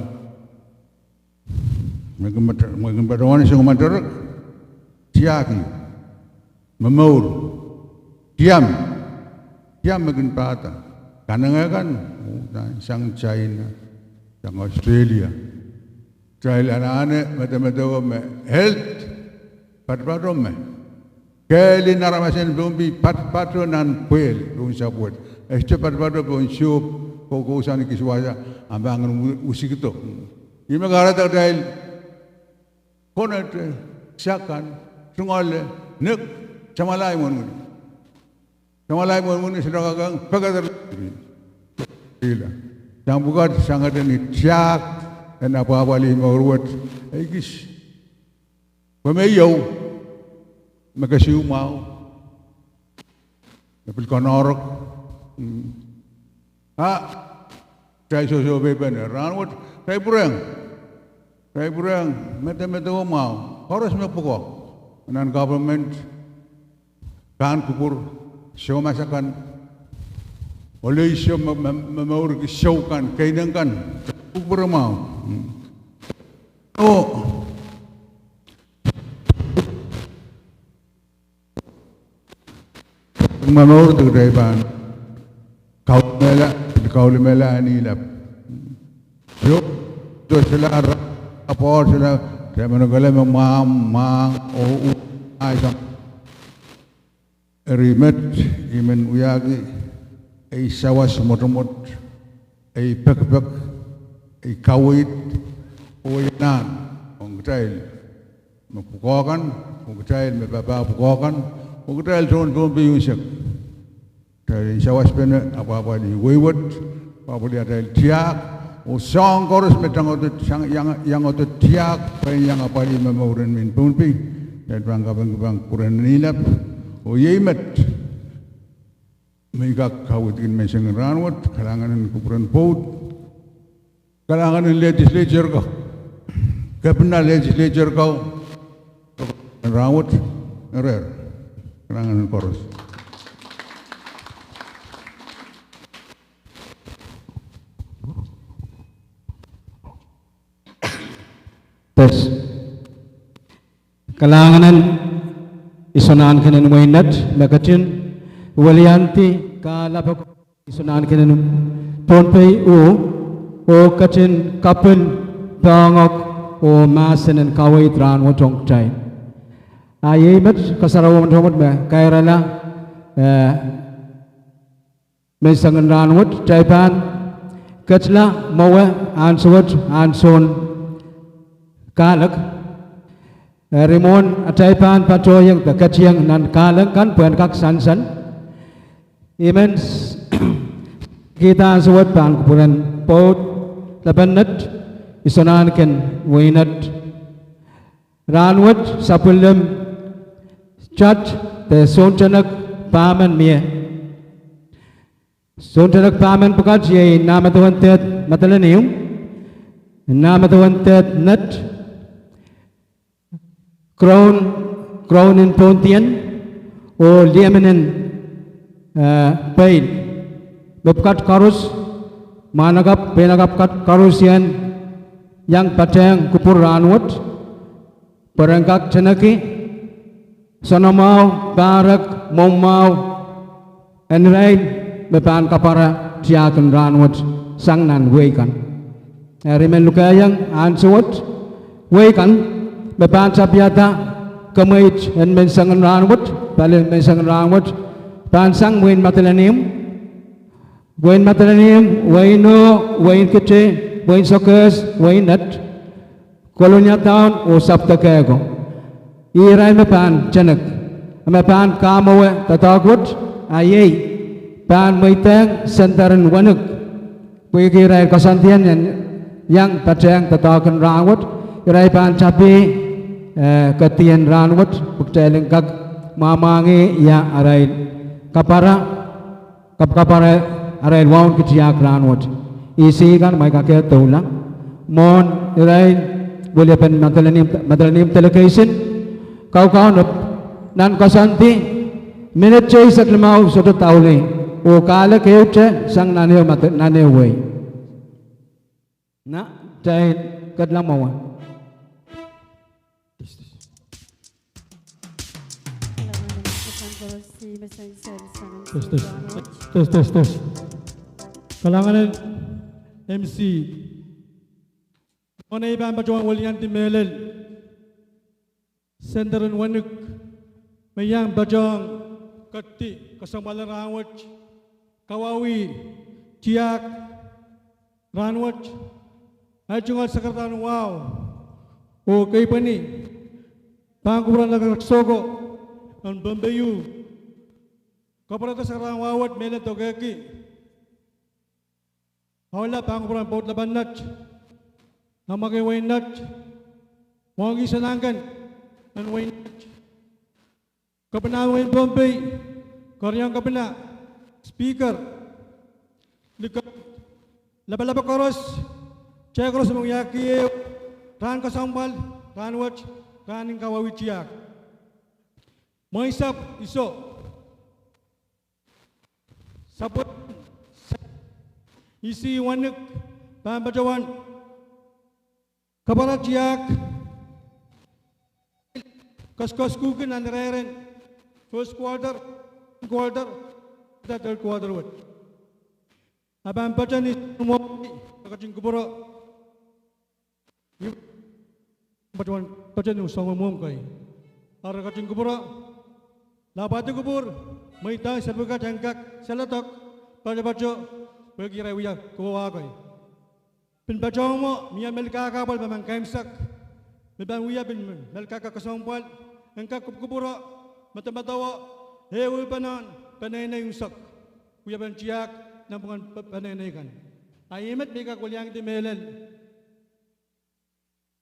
me kin patohwan soangen mwaterek, tiahk, momour, kiam, kiam me kin pahda. Kanengekan, sang China, sang Australia. Kitail anahne medemedewe me health, patopato me kehl en aramas en Pohnpei patopato nan pwehl pohn sapwet. E sohte patopato pohn shop, koukousoan kis wasa, a pahn ngen wisikdo. Ih me kahrehda kitail konehte, sakan, tungoale, nek, samwalahr mwohn wini. Samwalahr mwohn wini, sohte kak ong pekeder. Ila, sang pwukat, sangete ni tiahk en apwahpwalih mour wet, e kis. Pwe me iou, me kesiw mwahu, me pil konohrok. A kitail sohsohpeipene rahnwet, kitail pwurehng, kitail pwurehng medemedewe mwahu koaros me pwukoa nan government, pahn kupwur, soumas akan, oleisou me, me, me mourki sou kan, keinek kan, kupwure mwahu. Oh, momour de kitail pahn kaulimehla, kaulimehla ni lap. Sou, sou solahr, apwoar solahr, kitail manokehla me mwahmw, mwahmw, oh, oh, ahi sang. Eri met, I men wiahki ei sawas mwotomwot, ei pekipek, ei kaweid, oh ei anahn ong kitail me pwukoa kan, oh kitail me papah pwukoa kan, oh kitail tohn Pohnpei unsek. Kitail en sawaspene apwahpwalih wehi wet, apwahpwalih atail tiahk, oh soahng koaros me tangodo, sang, iang, iangodo tiahk, pwehn iang apwalih me mouren mehn Pohnpei. Kitail pahn kapingki pahn kupwuren nilap, oh iei met me I kak kaweidki ni menseng en rahnwet, kalahngan en kupwuren pwoud, kalahngan en legislature ko, kapina legislature ko, rahnwet, erehr, kalahngan en koaros. Pes. Kalahngan en Isonahnken en Wehin Nett me ketin weliandi kahlap en Isonahnken en Pohnpei uh, oh ketin kapil poahngoak oh mahsen en kaweid rahnwet ong kitail. A iei met kasarawi mwotomwot me kairala, eh, menseng en rahnwet, kitail pahn ketla mwowe ansou wet, ansoun kahlek. Eri mwohn atail pahn patohieng de ketieng nan kahlek kan pwehn kak sansal, I men s-, kihda ansou wet pahn kupwuren pwoud, Lepen Nett, Isonahnken Wehin Nett. Rahnwet sapwellime judge de sountenek pahmen mie. Sountenek pahmen pwukat iei nah medewen dehr medelenihmw, nah medewen dehr net, crown, crown en pohndion, oh liemenen, eh, peil. Me pwukat koaros, mwahnakapw, peinakapw koaros ien iang patehng kupwur rahnwet, pwe ren kak teneki soanamwahu, pahrek, mwomwahu en irail me pahn kapwara tiahk en rahnwet sang nan wehi kan. Eri men lukehiong ansou wet, wehi kan me pahn tapihada kemweit en menseng en rahnwet, pali menseng en rahnwet, pahn sang wehin Madolenihmw, wehin Madolenihmw, wehin Oh, wehin Kiti, wehin Sokehs, wehin Net, Kolonia Town oh Sapwdekehko. Ih irail me pahn tenek, me pahn kamwowe doadoahk wet, a iei pahn mweidehng senderen wenik. Pwehki irail koasoandi en iang patehng doadoahk en rahnwet, irail pahn tapih, eh, kedien rahnwet, pwe kitail en kak mwamwahngih ia arail kapwara, kapwkapwara arail wauneki tiahk rahnwet. Ih sihkan me I kak doula mwohn irail weliepen Madolenihmw, Madolenihmw delegation, kaukaunop nan koasoandi, minit eisek limau sohte daulih, oh kahlek ehute sang nan ehu Mado-, nan ehu wehi. Na, kitail kedla mwowe. Test, test. Test, test, test. Kalahngan en M C. Mwohn ei pahn patohwan weliandi mehlel senderen wenik me iang patohwan keti kesempwal en rahnwet, kawauwih tiahk rahnwet, ahi tungoal sakaradahn wahu oh keipweni pahn kupwuren Rekaksoko en Pohnpei, kapwarehda sakaradahn wahu wet mehlel dokehki. Aula pahn kupwuren Pwoud Lapalap en Net, Namwakei Wehin Net, Mwahngih Sanahnken en Wehin Net, Kepinahn Wehin Pohnpei, Keriaun Kepina, Speaker, likou, lapalap koaros, kitail koaros me wiahki ehu rahn kesempwal rahnwet, rahn en kawauwih tiahk. Mwein sahpw iso, sapwe, isi wenik pahn patohwan kapwara tiahk, koaskoaskohki nan rehn first quarter, second quarter, third quarter wet. A pahn patohwan ni soangen mwohmwi, re ketin kupwuro. I patohwan patohwan ni soangen mwohmw kei. A re ketin kupwuro. Lahpwahdi kupwur, mweidehng seri pwukat en kak salehdek, patopato, pwehki irail wia kowe wahkei. Pil patohwan mwo, mie mehn kak kahpwal me pahn kaimwisekla, me pahn wia pil mehn kak kesempwal en kak kupwukupwuro, medemedewe, ehu pahn peneinei unsek, wiepen tiahk nanpwungen pe-, peneinei kan. A ih met me I kak weliandi mehlel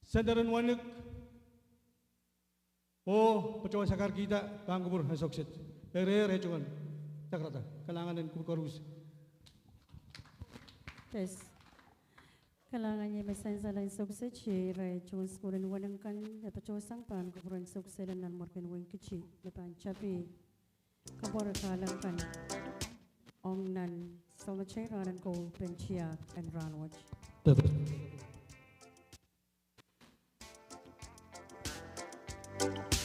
senderen wenik oh patohwan sakarkihda pahn kupwur en sokset. Eri, eri tungoal sakarada. Kalahngan en kupwur koaros. Yes. Kalahngan iei me sansal en sokset, iei irail tungoal sukuhl en wenik kan, e patohsang pahn kupwur en sokset en Nanmwarken Wehin Kiti, me pahn tapih kapwara kahlek kan ong nan soangen rahn en koupen tiahk en rahnwet.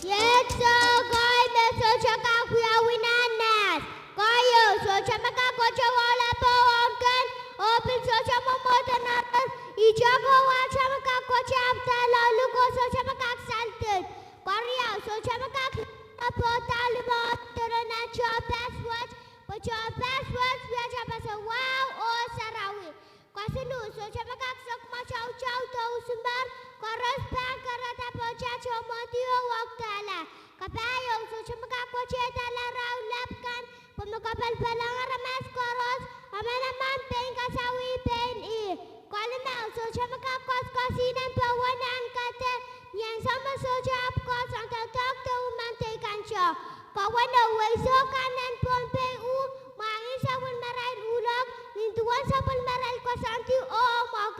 Iet soh kei me sohte kak wiawi nan nahs. Keieu, sohte me kak kohdo wahlap ong ken, oh pil sohte mwomwohdo nan res. Ihte kowe sohte me kak kohdo ahpw dahlo luko, sohte me kak saledihd. Keriau, sohte me kak lap oh dahlo mwo dene nan tohpes wet, pwe tohpes wet wia tohpes en wahu oh sarawi. Kesiluh, sohte me kak sokmwatautau de usumer, koaros pahn kerehda pohtato mwohdi oh wekidala. Kapahieu, sohte me kak kotiedala rahn lap kan, pwe me kapelpelong aramas koaros, emenemen pein kasawih pein ih. Kelimau, sohte me kak koaskoaskoasihnen powe nan kede, ni ansou me sohte ahpw koasoandoadoahk de uhmwen teikan toh. Kaweno, wehi sou kan en Pohnpei uh, mwahngih sapwellimarail uh,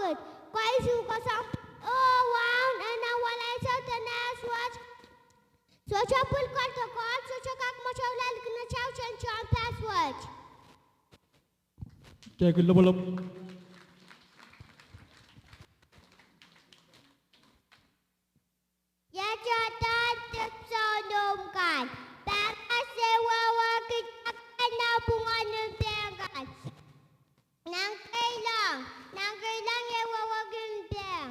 Koaros, koaros koasoandi, oh, wahu nan walaisou de nehs wet. Sohte pwil koaros, sohte kak mwoatoula likin atail tehnpas wet. Thank you, lopwolop. Ia tohto dipwisou noumw kan? Pahpa, se wehwehki takain nan pwungen impein kan. Nan keilong, nan keilong iei wehwehki impein.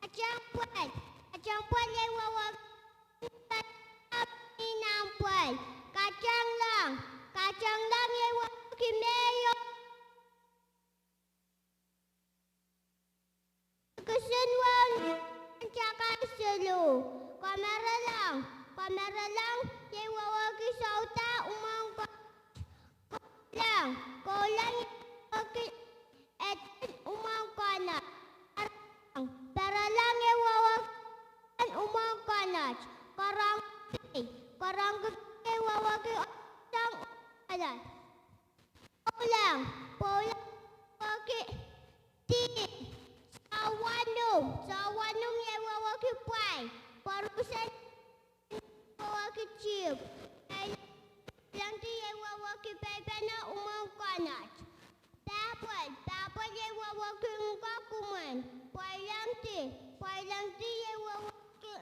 Katengpwel, katengpwel iei wehwehki impein. Nan pwel, katenglong, katenglong iei wehwehki meio. Kisin wahu nan takain siluh. Komerelong, komerelong iei wehwehki souda, umwong ko- Koulong, koulong iei wehwehki eden, umwong konehng. Perelong, perelong iei wehwehki eden, umwong konehng. Korongkipei, korongkipei iei wehwehki eden, umwong konehng. Pwoulong, pwoulong iei wehwehki dihp. Sohwanuhmw, sohwanuhmw iei wehwehki pwain. Pworusen wehwehki dihp. Pweilengdi iei wehwehki peipene, umwong konehng. Pahpwel, pahpwel iei wehwehki nkokumwen. Pweilengdi, pweilengdi iei wehwehki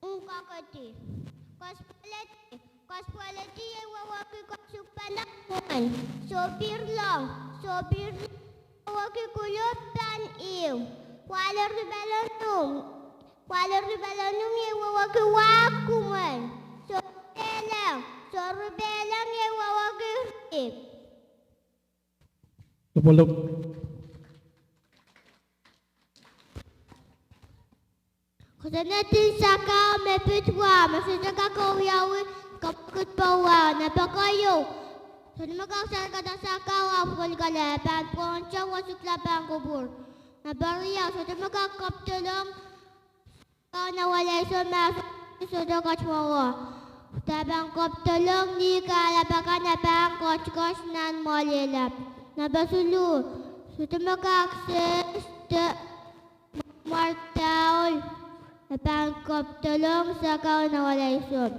nkokedi. Kospweledi, kospweledi iei wehwehki kosukpene mwen. Sohpeirlong, sohpeirlong iei wehwehki kulupwen ieu. Wahla riepelenumw, wahla riepelenumw iei wehwehki wahkumwen. Sohripeilong, sohripeilong iei wehwehki rihp. Lopwolop. Kosonned en sakau me pid wahu, me sohte kak wiawi kapwukid pwe wahu. Naba keieu, sohte me kak saikada sakau ahpw kolokol, e pahn pwonte oh sikla pahn kupwur. Naba riau, sohte me kak kapwdelong sakau nan walaisou ma sohte kat mwowe. Uhdahn pahn kapwdelong ni kahlap akan, e pahn kotkot nan mwoalehla. Naba siluh, sohte me kak sehs de mwamwar daul, e pahn kapwdelong sakau nan walaisou.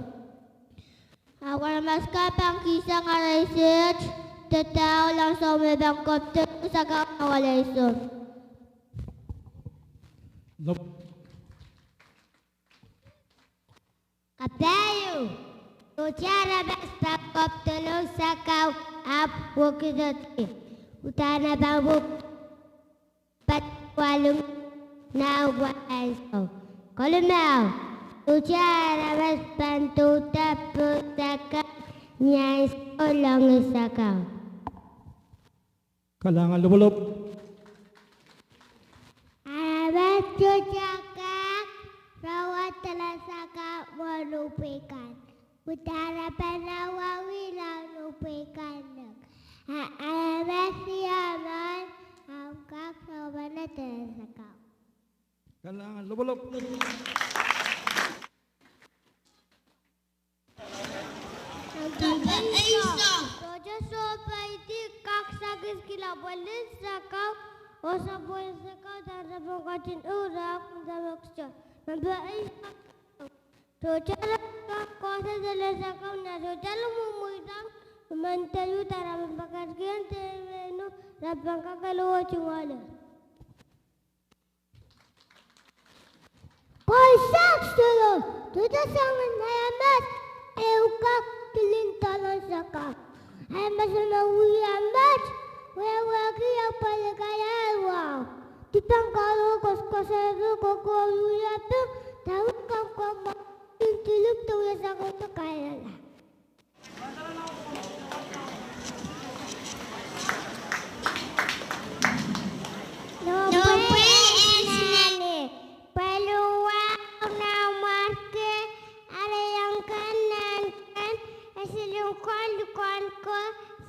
Ahpw aramas akan pahn kihsang arail sehd de daul ansou me pahn kapwdelong sakau nan walaisou. Lop- Kapahieu, sohte aramas pahn kapwdelong sakau ahpw wekidekdi. Uhdahn e pahn wek- pahn wahlung nan walaisou. Kelimau, sohte aramas pahn douda pohn sakau ni ansou longin sakau. Kalahngan lopwolop. Aramas sohte kak rawadala sakau mwohn upwe kan. Uhdahn e pahn awauwi nan upwe kan. A, aramas ieu men ahpw kak rawadala sakau. Kalahngan lopwolop. Sohte sohpeidi kak sakiskila pwelin sakau, oh sapwelin sakau, dahre pwukat en ura kumda mekso. Naba eisek. Sohte re kak koasoaia sakau, nan sohte re mwomweidohng, men telu dahre men pakairkihong dehmeno, re pahn kak kalowo tungoale. Koasoak solo, sohte soangen aramas ehu kak kilin doadoahk sakau. Aramas me wia met, wehwehki oh pali kalail wahu. Dipan kahroro, koasoakoasoia, kokoaruhie pil, dahme kamwomw, kin dilik de wia sakau de kailala. Nohpwe, nohpwe, esnani. Pweluwahu, nanmwarki, arehiong kan, nahn kan, esil lukon, lukon ko,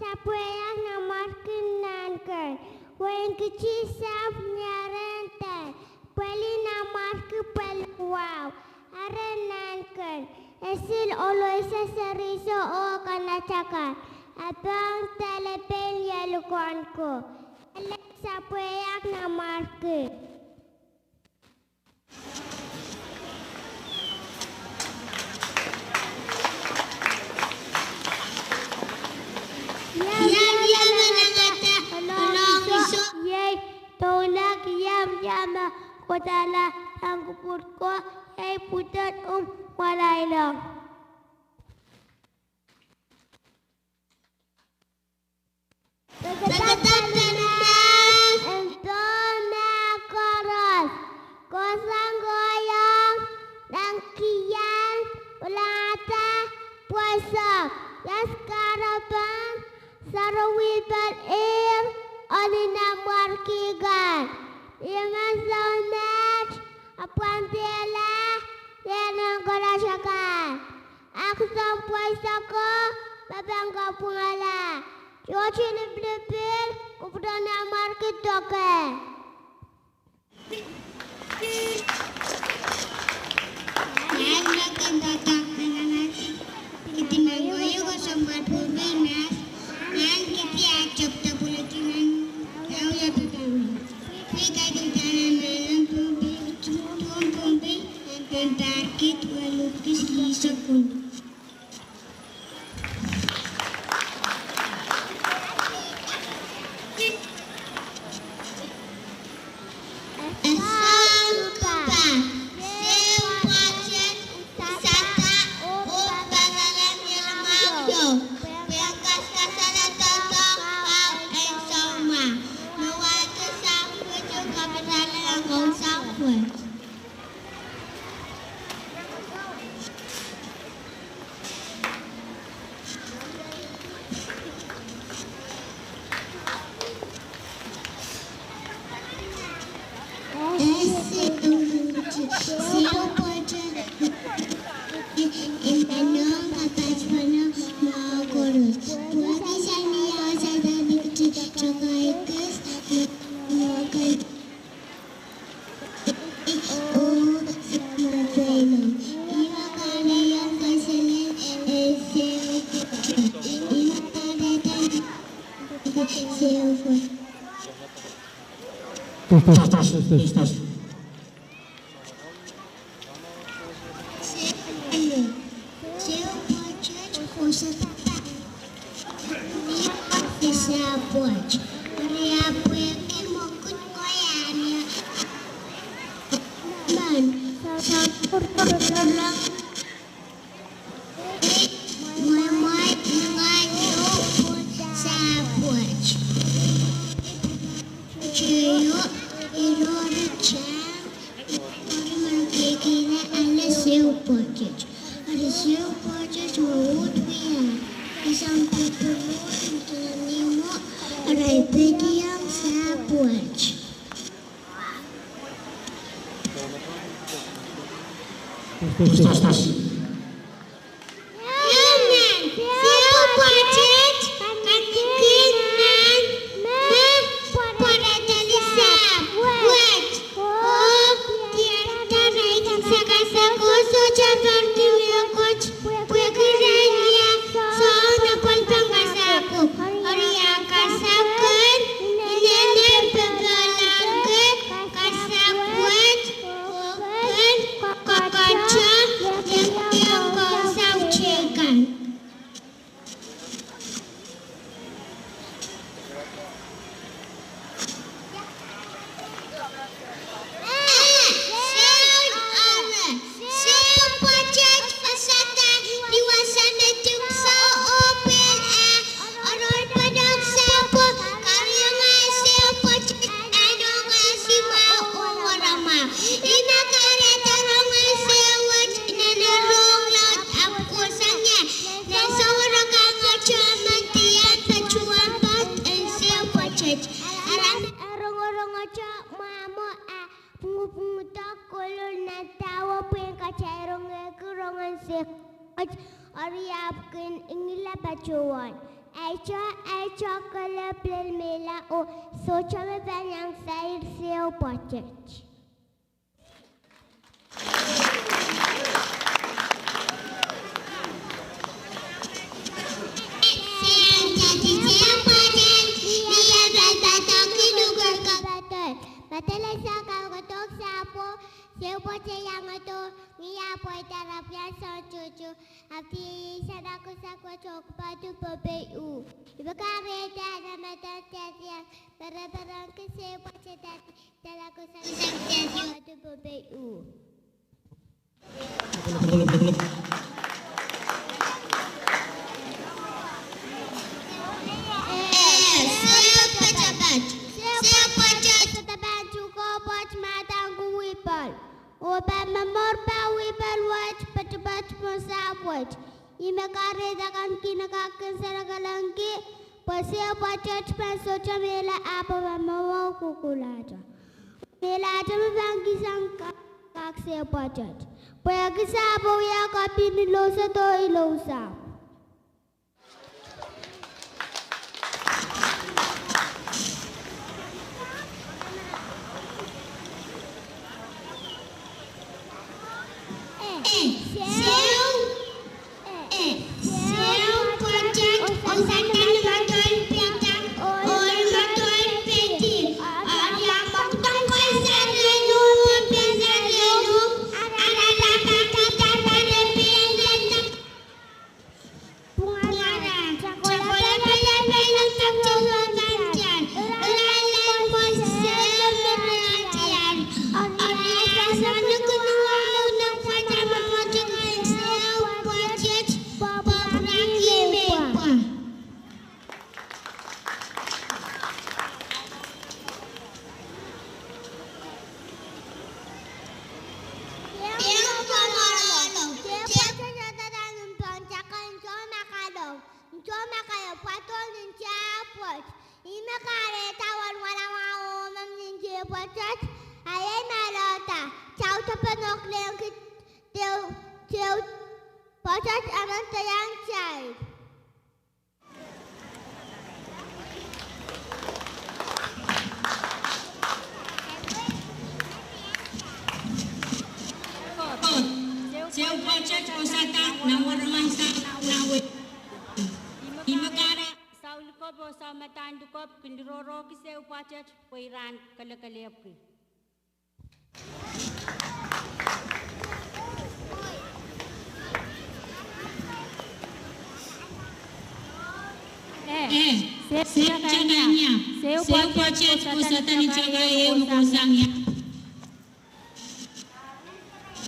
sapweier, nanmwarki, nahn kan. Wehin Kitti, sahpw ni aren dal. Pwelin nanmwarki, pweluwahu, aren nahn kan. Esil Oloisa, Seriso oh Kanatakan. Apong, Dalepeil, Ielukon ko. Alex Tapweiak nanmwarki. Iei doula kie me kodahla sang kupwur ko, iei pwuhden umw walailong. Pekadahte en dohn mehkoaros, kohsang kohiong, langkihong, wulahda, pwoson, iaskarapahn, sarawi pali ir, oh ni nanmwarki kan. Ihme soun met, apwahn pehla, iei nan kolasho kan. Ahpw soun pwoson ko, me pahn kapwungala. Sohte lipilipil, kupwuren nanmwarki doke. Nan me kin doadoahk nan ahneki, kidi mengkohio koasoandi Pohnpei mahs, nan kidi ah tepda pwuleti nan, nan wia pidana. Pil kaidehn dahme nan Pohnpei, tuhn Pohnpei, nan pahr kid, waluh kid, lihsek kun. Esehn kupwur, sewpwoatet, isada, oh pahn lel mwahu, pwe en kaskasale doadoahk en soumwahu, me wahdo soahng wet oh kapitala nan koun soahng wet. Sewpwoatet, sewpwoatet, en anahn kapatpene mwahu koaros. Pwehki sang ni ah sehse dikdi tokaikis, mwahu kan. Eri me kihda ale sewpwoatet. Eri sewpwoatet me uhd wia. Esehn kupwur, eri peki iang sewpwoatet. Amen. Sewpwoatet, kaninkin nan me pwarada lisap wet. Oh diarada irail kin sakasak oh sohte pahn kin ehukot, pwehki irail wia soun apwal pahn kasapw. Eri ah kasapw kan, inenen pepehlahng kain kasapw wet, oh kin kokohte iang koasoia kan. Sewpwoatet, isada, ni wasa me dipwisou oh pil ah, oaroahr padahk sahpwo, kariong ah sewpwoatet, ahneki ah simwahu oh waramwahu. Ih me kahrehda rong ah sewpwoatet, inenen rong laud ahpw kohsang ie. Nan sawehwehki kan, ngehi men diar patohwan pahn en sewpwoatet. Aramas rongorongete mwahmw ah pwungupwungdo kolol nan dahwo pwehn katairongehki rong en sewpwoatet, eri ahpw kin ngila patohwan. Ahi te, ahi te kelehpw lel mehla oh sohte me pahn iang sair sewpwoatet. Pwoat iang odo, ni ah pwoat ara pian sohn tuhtu, ahpw di sana kusa kuo tohku patu Pohnpei u. Ih me kahrehda ana madan tiatian, pereperengki sehpwatedadi, sana kusa kuo tohku patu Pohnpei u. Eh, sehpwatepet. Sehpwatepet. Sehpwatepet. Pwoat madan ku Wipol. Oh pahn momour pahn Wipol wet, patopato mwo sahpw wet. Ih me kahrehda kan kin kak kin sarakalengki, pwe sehpwatepet pahn sohte mehla ahpw pahn momour kukulahte. Mehlahte me pahn kihsang kak, kak sehpwatepet. Pwe kihsang pwe wia kapin ilousehdo ilousang. Eh, sehpwatepet, oh Sahtan ni modohn Piter, oh ni modohn Peti, oh ni ahpw pwukoahng koasoanehn uhk, pil koasoanehn uhk, ara pahpa Piter pahn epin lel Ih me kahrehda wen wanawa oh mehn sehpwatepet, a iei me loda, tau tepin oak lengki, teu, teu, pwatepet emen de iang tai. Sehpwatepet, oh Sahtan, nan warohng sampah nan wehwehki. Ih me kahrehda saulikopo, saumadahnlikopo, kin lirorohki sehpwatepet, pwe ira en kelekelehpwki. Eh, sehpwatepet, sehpwatepet, oh Sahtan ni takaio, me kohsang ie.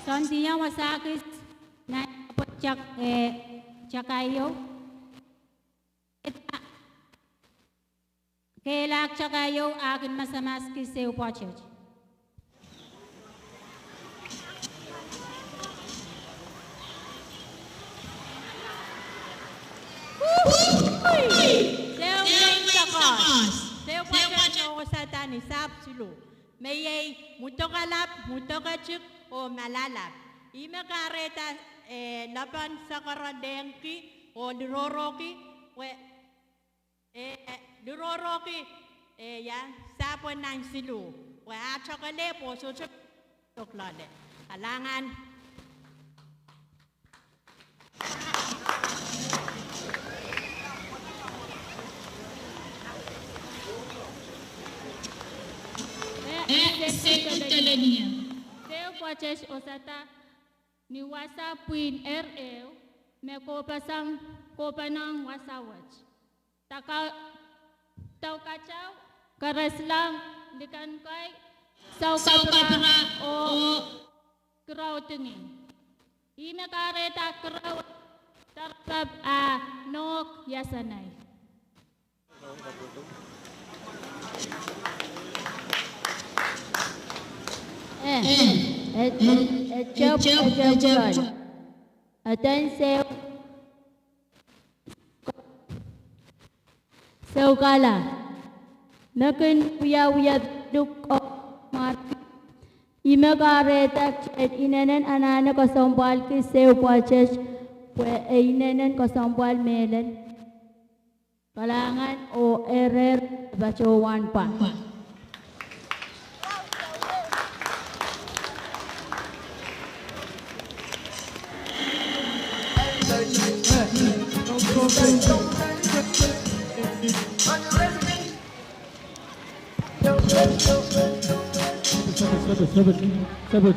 Soangen wasa kis, nan pwehki tak, eh, takaio. Kehlail takaio, a kin masamaski sehpwatepet. Sehpwatepet, sehpwatepet, oh Sahtan ni sahpw siluh. Me iei mwudokalap, mwudoketik, oh malalap. Ih me kahrehda, eh, lapwan sakaro lengki, oh lirorohki, pwe Eh, lirorohki, eh, ia, sahpwen nan siluh. Pwe a tokele pwe sohte tok loale. Kalahngan. Eh, eh, sehpwatepet, oh Sahtan ni wasa pwihn ehu, me kohpeseng, kohpenohng wasa wet. Daukatau, kereslahng, likan kai, saukapira, oh kiraudingin. Ih me kahrehda kiraud, tarapap a nohk iasenei. Eh, eh, eh, eh, Job, eh, Job, Job. Aden sehpw Sohkala, me kin wiawi luk oh mwarki. Ih me kahrehda kitail inenen anahne kesempwalki sehpwatepet, pwe e inenen kesempwal mehlel. Kalahngan oh erehr patohwan pwa. Stop it, stop it, stop it, stop it.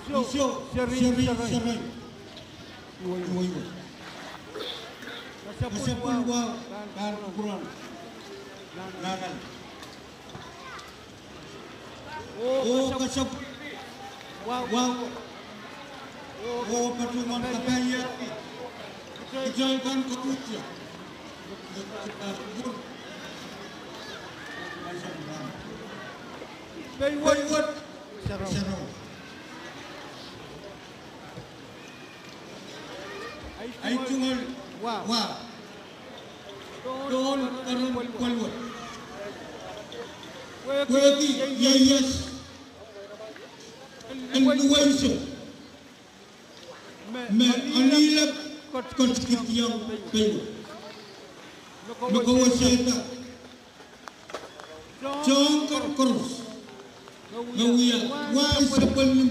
Iseo, seri, seri. Iwe, iwe. Kesempwal wa, pahn kupwuren nanleng. Oh, kesempwal wa. Oh, patohwan kapaiahki kitail kan koaros. Peiwet. Peiwet. Sero. Ei tungoal wa. Tohn keren pwelwet. Pwehki ieias. en luweiso me Onilep ketikihdiong Peiwa me kowesehda soahng koaros me wia wahn sapwellimen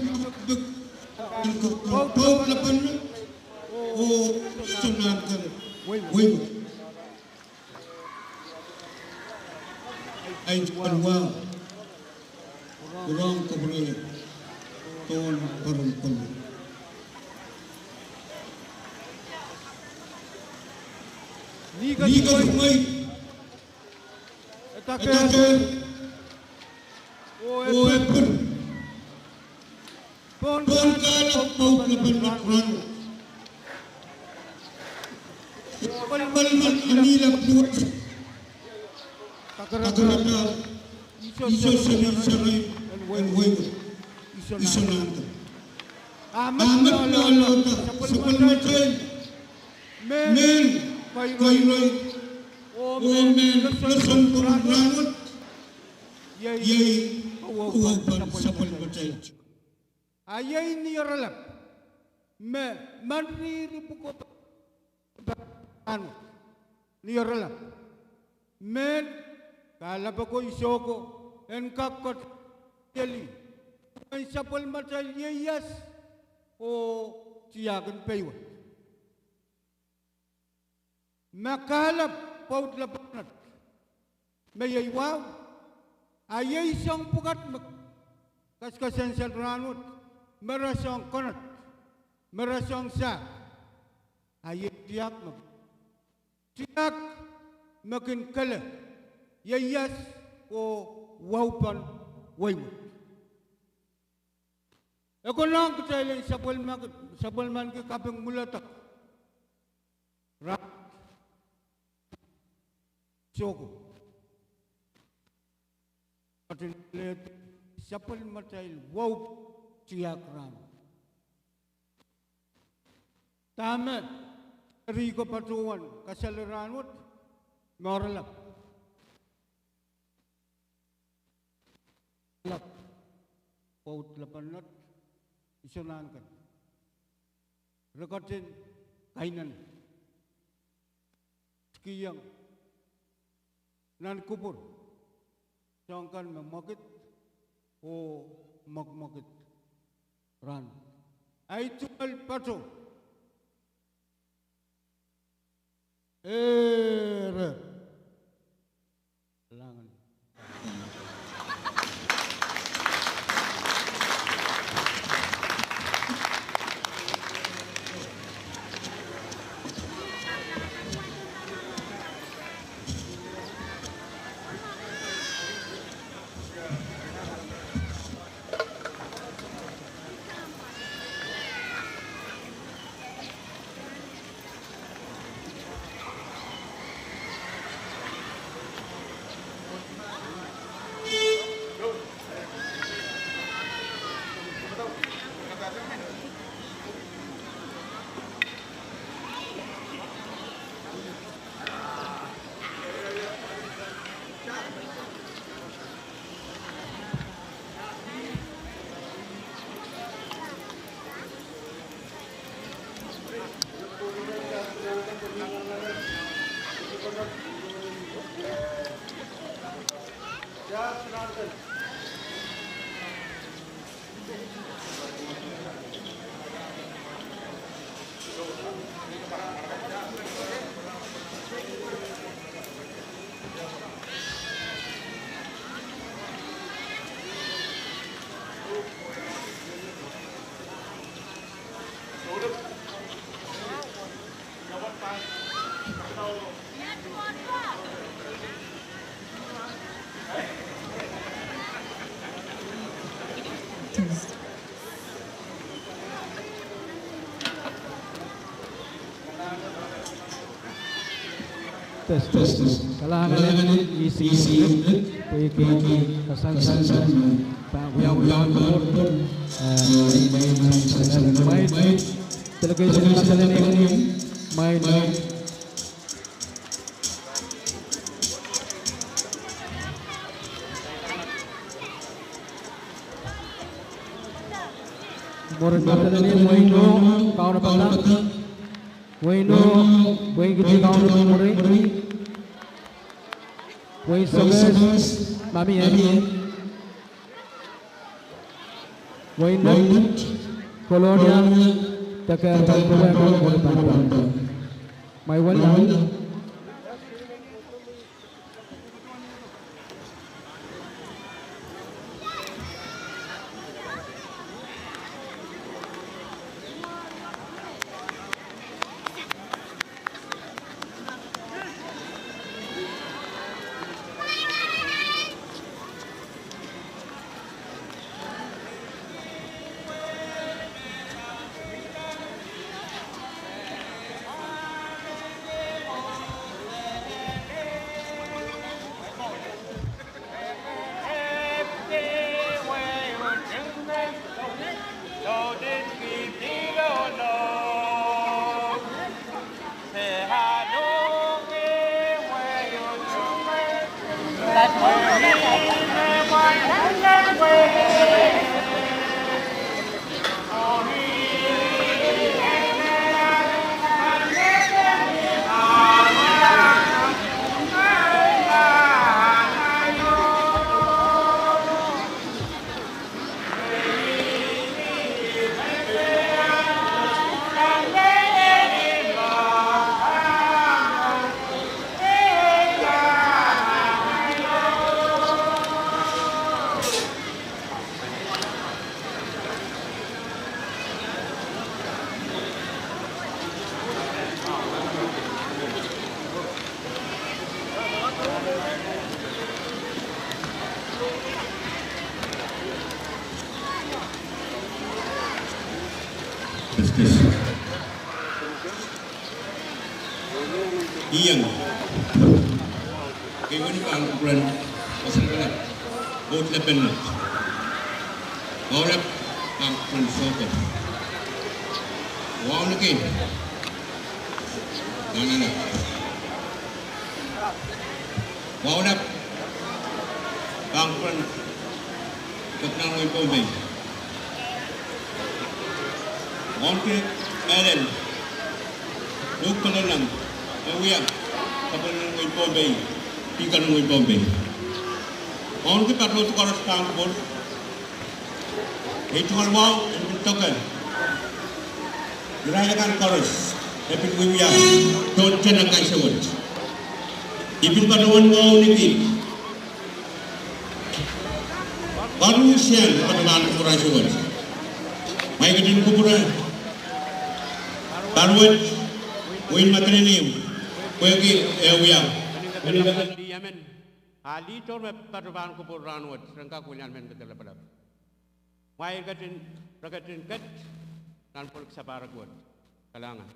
Paipel, Poud Lapalap, oh Iso Nahnken Wehi. Ahi tuwal wahu, kurong kapwurei pohn peren pwello. Ni ketikihong edaker oh epwin pohn kahlap Poud Lapalap rahnwet. Sapwellimen Onilep Luwet, kakerehda Iso Seri Sarawi en Wehi, Iso Nahnken. A met me loalahda sapwellimatail mehn koiroi oh mehn lesson pwon rahnwet, iei kowaupen sapwellimatail. A iei ni oaralap me manriri pwuko rahnwet, ni oaralap mehn kahlap ako, iso ko, en kak ketieli en sapwellimatail ieias oh tiahk en Peiwa. Ma kahlap Poud Lapalap me iei wahu, a iei soahng pwukat me kasakasansal rahnwet, me rasehng konot, me rasehng sahpw, a iei tiahk me, tiahk me kin kele ieias oh wahupen wehi wet. E konehng kitail en sapwellimanki, sapwellimanki kaping mwuledek rahnwet, iso ko, ketin lel sapwellimatail wahu tiahk rahnwet. Dahme eri ko patohwan kasale rahnwet? Me oaralap, lap, Poud Lapalap, Iso Nahnken, re ketin kainene, kihong nan kupwur soahng kan me mwekid oh mwekmwekid rahnwet. Ahi tuwal pato. Ere. Test, test, test. Kalahngan en E C E, pwehki kasansal, kasansal, pahn wiawi, wiawi, wiawi, eh, eh, eh, eh, eh, eh, delegation, delegation, mwain. Mwurin Madolenihmw, wehin Nohk, kaunopada. Wehin Nohk, wehin Kitti, kaunopada mwuri. Wehin Somes, ma mie. Wehin Nett, Kolonia, de kehlail pahn pwehki mwuri pahn pahn. Mwein wia. Iang. Kei wen pahn kupwuren Esengele, Port Lepenlet. Waunap pahn kupwuren Sohte. Wauneki. Nanana. Waunap pahn kupwuren Kepina wehin Pohnpei. Wauneki mehlel, Luhk Kololang, me wia Kepina wehin Pohnpei, Kepina wehin Pohnpei. Wauneki patohdo koaros pahn kupwur. Ei tungoal wahu en pil doke. Irail akan koaros me pil wiewia tohn tena kaisewet. I pil patohwan wauneki. Wauneki sang patohwan kupwur ansou wet. Ma I ketin kupwure pahr wet, wehin Madolenihmw, pwehki e wia. Lih emen, a lih tohr me patohwan kupwur rahnwet, ren kak wia nan mehn Kepina lapalap. Mwail ketin, re ketin ket nan pwuhk sapahrek wet. Kalahngan.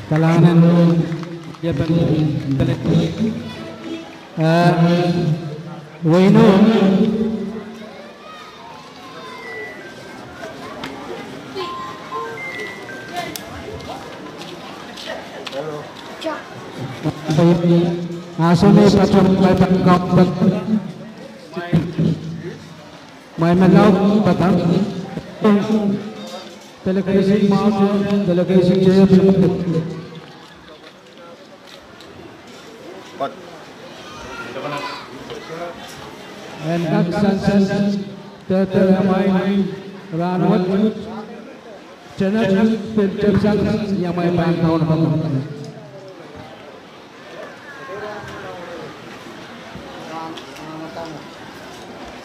Kalahngan en, iepen, pele, eh, wehin Ih. Ahnsou me patohwan, mwail pahn kaun, mwail me laud padahk, delegation mwahu, delegation chair. En kak sansal, dehdehng amwail rahnwet, tenet pil tepsang, iei amwail pahn kaun padahk.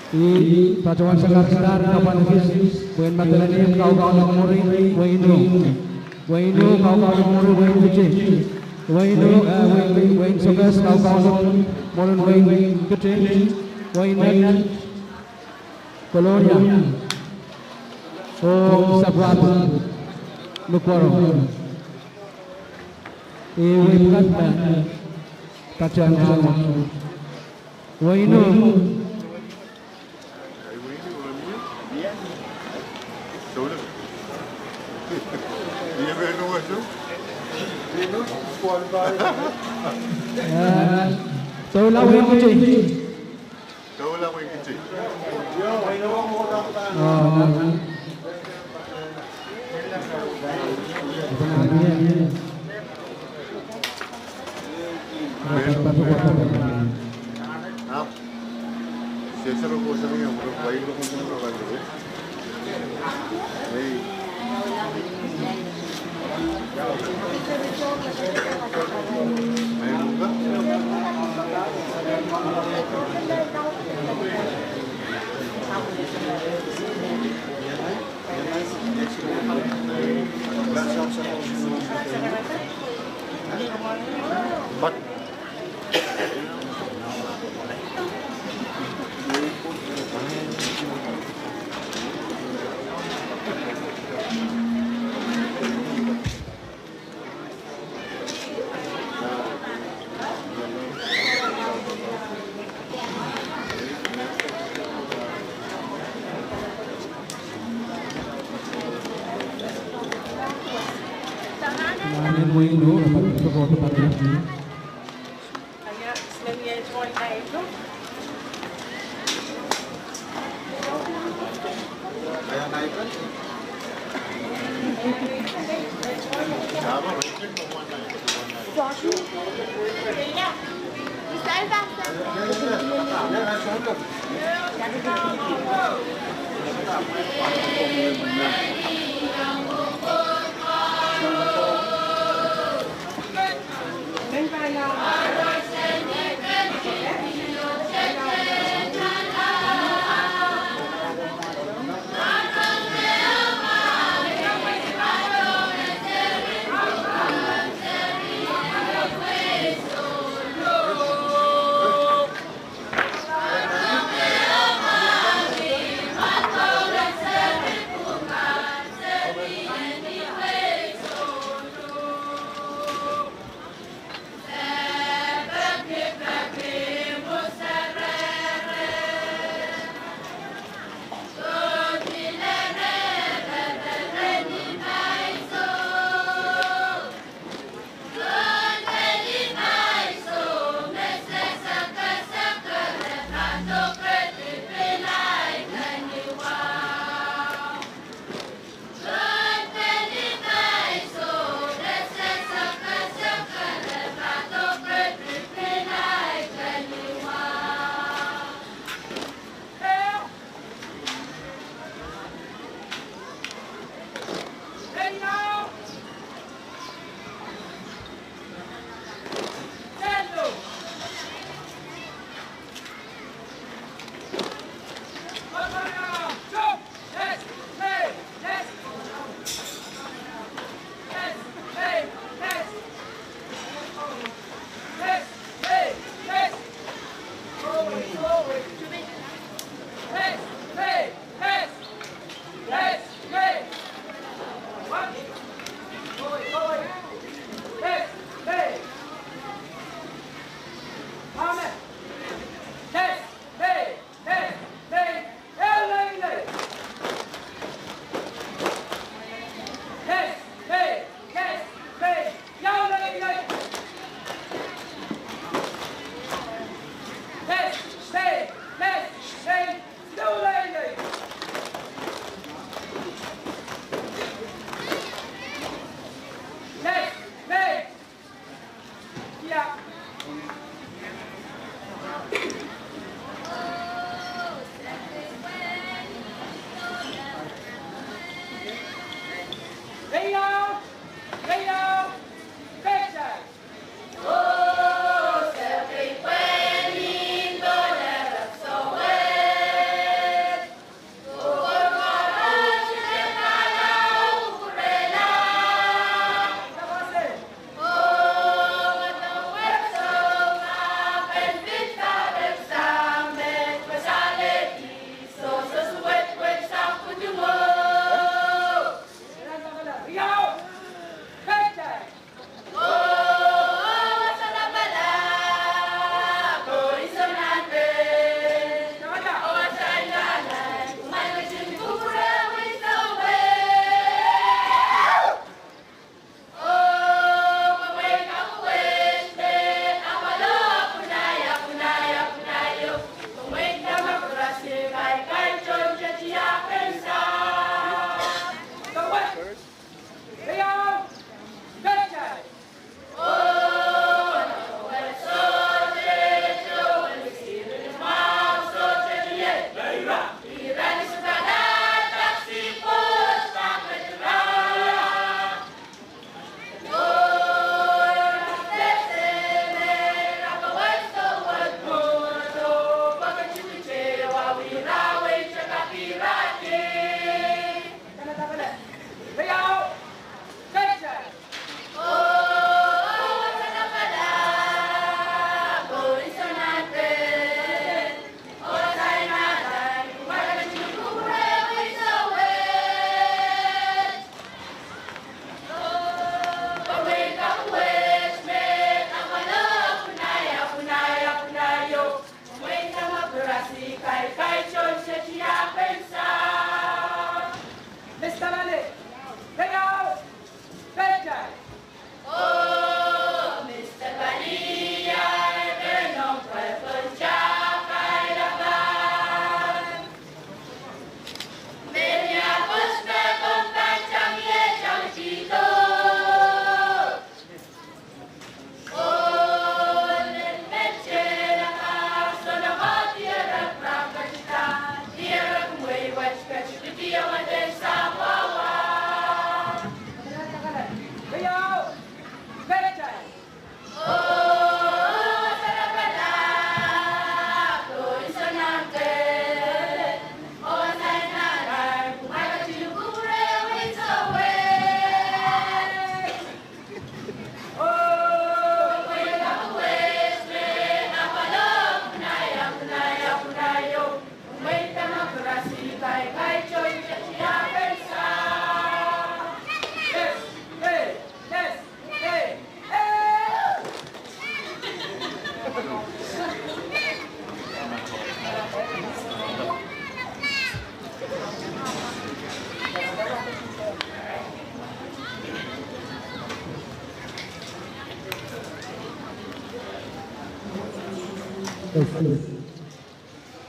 Ih patohwan sakaradahn kapw ahneki wehin Madolenihmw, kaukaun en mwuri wehin Ih. Wehin Ih, kaukaun en mwuri wehin Kitti. Wehin Ih, eh, wehin, wehin Sokehs, kaukaun en mwuri wehin Kitti. Wehin Nett, Kolonia, oh Sapwuahpwung, Mikwaro. Ih wehi pwukat me patohwan kaun. Wehin Ih. Eh, sohla wehin Kitti. Sohla wehin Kitti. Oh, no.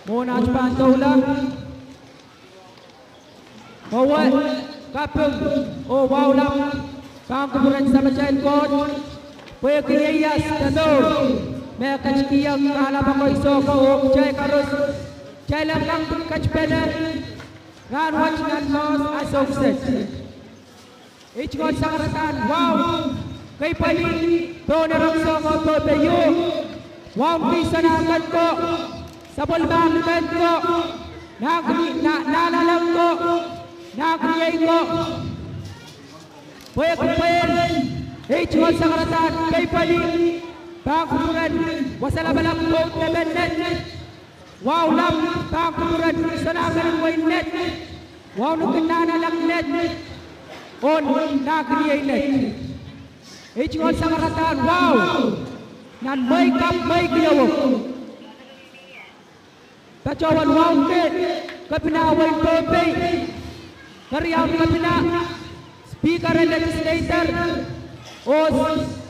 Mwohn aht pahn doula, ewe kaping oh wahu lap pahn kupwuren Samatail Koht, pwehki ieias de mour me ketikihong kahlap koaros oh kitail koaros, kitail en kak ketpene rahnwet nan Mars Associates. Ei tungoal sakaradahn wahu, kei pali, pohn erein soangen Pohnpei, wahu kihsang ahmw ko, sapwellimomw ko, nahnkini, na-, nahnalek ko, nahnkiniei ko. Pwehki pwehn ei tungoal sakaradahn kei pali pahn kupwuren wasa lapalap Pohnpei Net. Wahu lap pahn kupwuren soangen wein Net. Wahu nukun nahnalek Net oh nahnkiniei Net. Ei tungoal sakaradahn wahu nan mwehi kapw, mwehi kiowok. Patohwan wahu ke, kepina wein Pohnpei, keriaun kepina, Speaker en Legislature, oh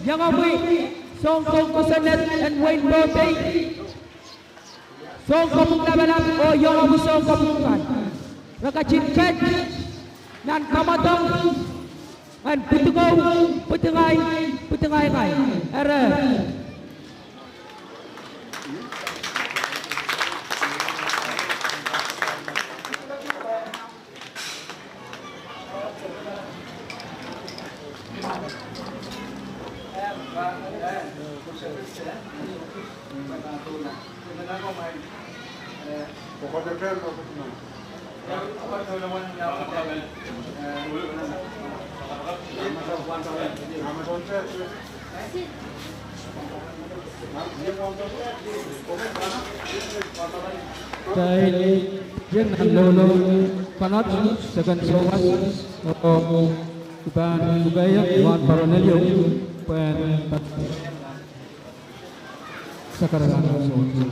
iengomwi sounkopwung kosonned en wein Pohnpei, sounkopwung lapalap oh iengomwi sounkopwung kan. Re ketin ket nan kamwadong en pwutungohu, pwutungai, pwutungaingai. Eri. Kitail iang nan loulou konot, second service, oh I pahn pwukoa wahnpoaron nelio pwehn sakaradahn sohte.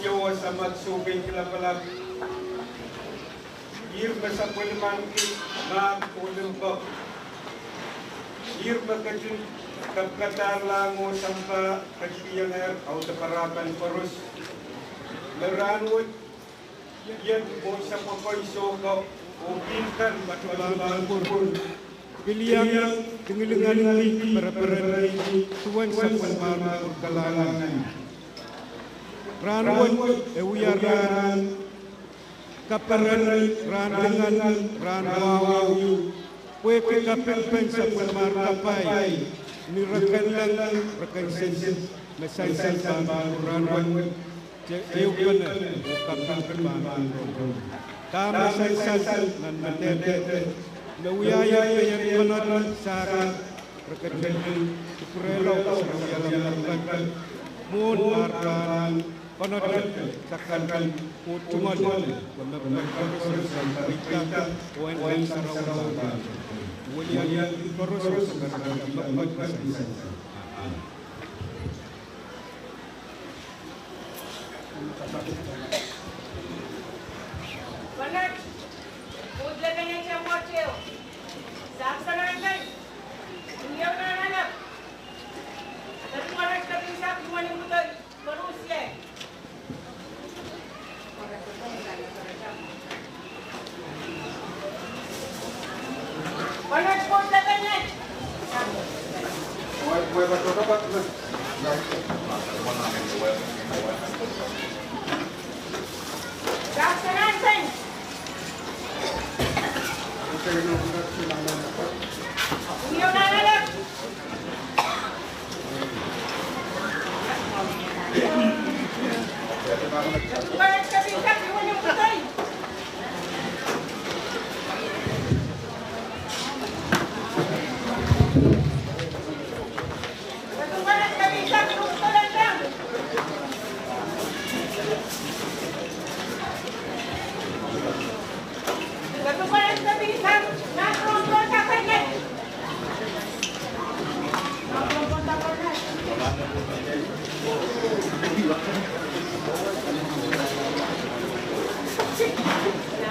Io, Samat Supreme Lapalap. Ih me sapwellimaniki mahk oh limpoak. Ih me ketin kapkadahrlahng oh sampah, ketikihongehr audepe kan koaros. Me rahnwet, iet oh sapwokoi sohte, oh pil kan patohlahng pil pwukur. Pil iang lingalinganki, pereperenki, duwen sapwellimomwi pwuhken kalahngan. Rahnwet e wia rahn kaperen, rahn lingan, rahn wahu, pwehki kapingpen sapwellimomwi kapai, ni re kin lel, re kin sense, me sansal pahn rahnwet. Te ehupene oh kapingki pahn. Dahme sansal nan medehde, me wiahiong me ien konot sahki, re ketin kupwurehla, re wiahla mepwukat, mwohn ar pahn konot, sakan, oh tungoal, me mepwukat koaros en pweida, oh en sarawi pahn. Welian koaros, sakan, mepwukat koaros.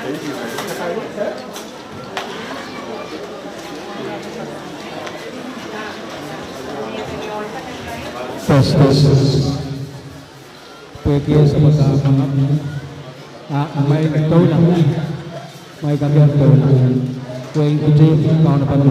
Test, test. Pwehki e sapwata mwahu. A, mwail doula. Mwail kakehr doula. Pwehki kitail Kauno pahn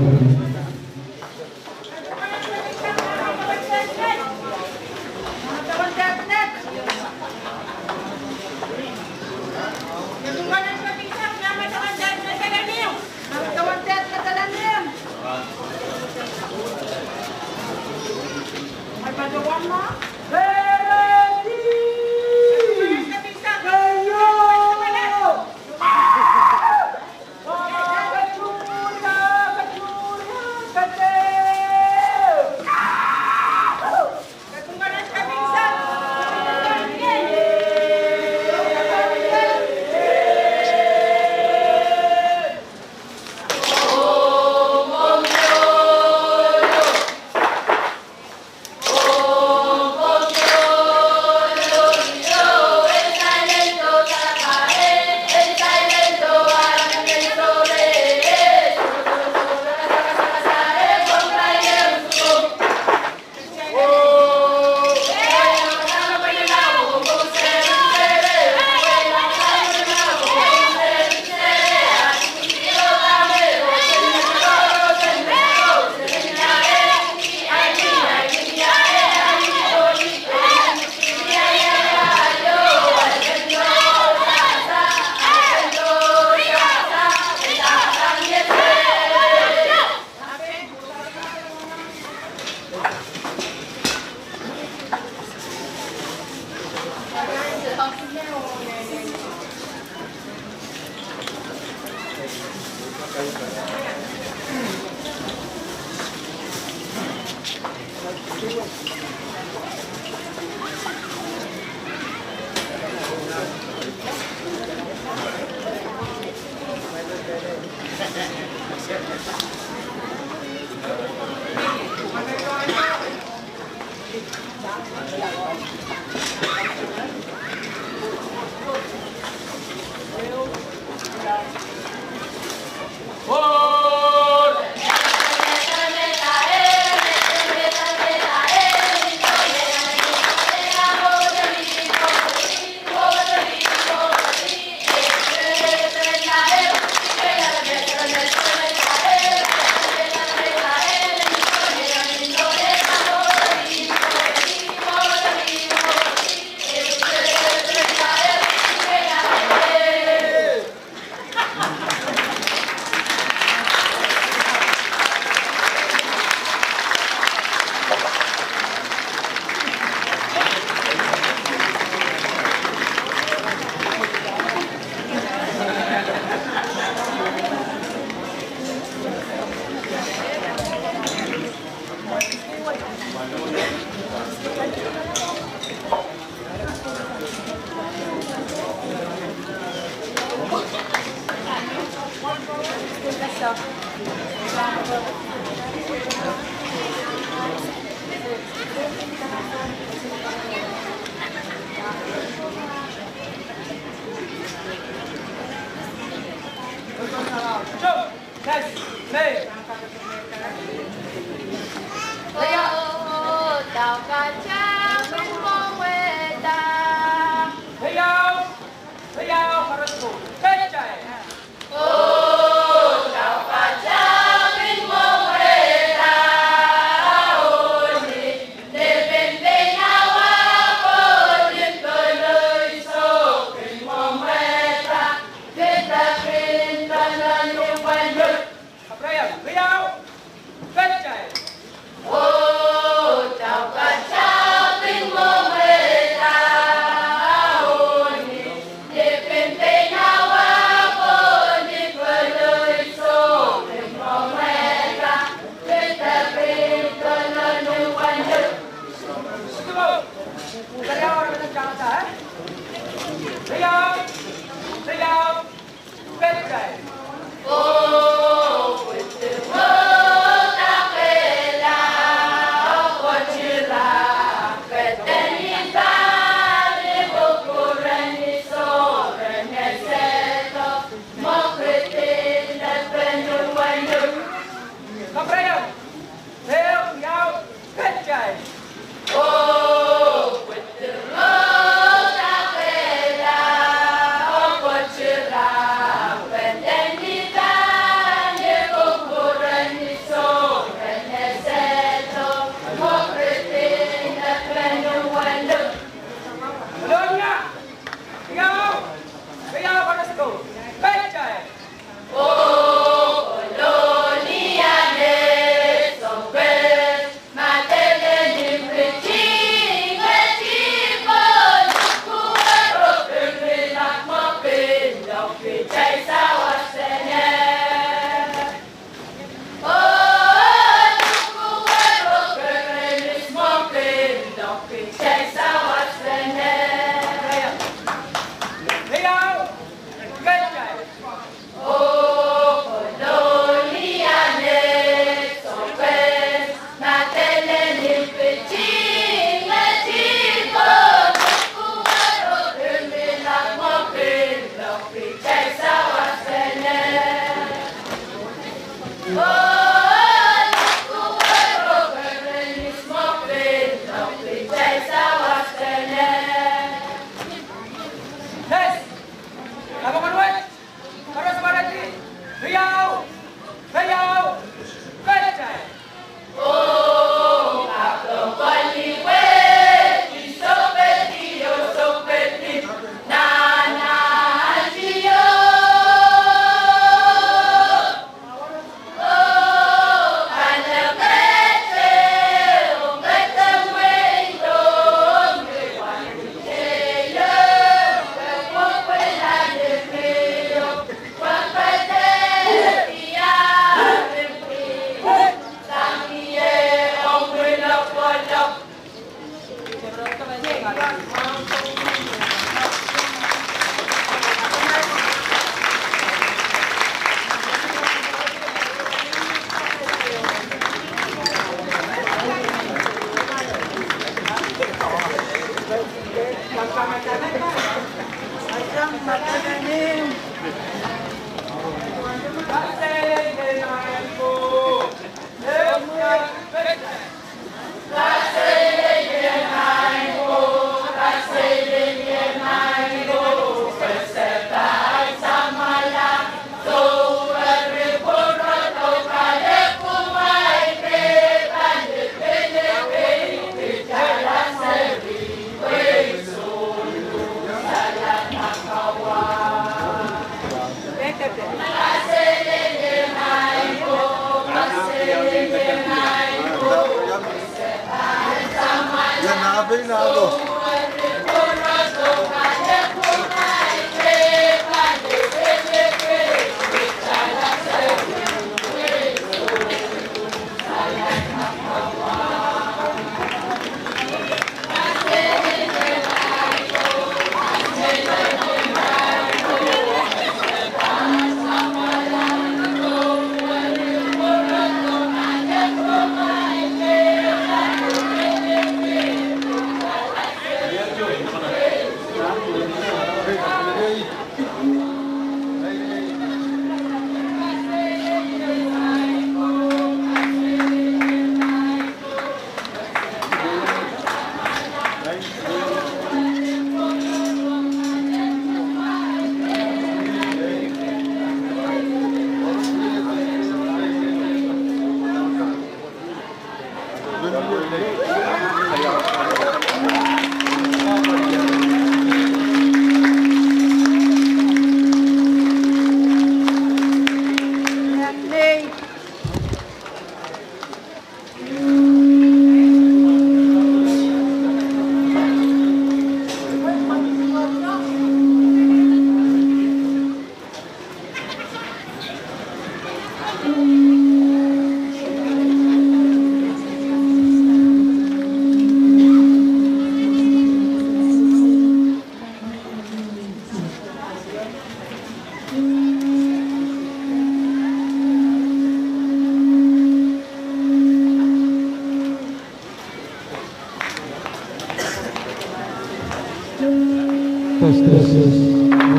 Test, test. Wein Sugas, Wein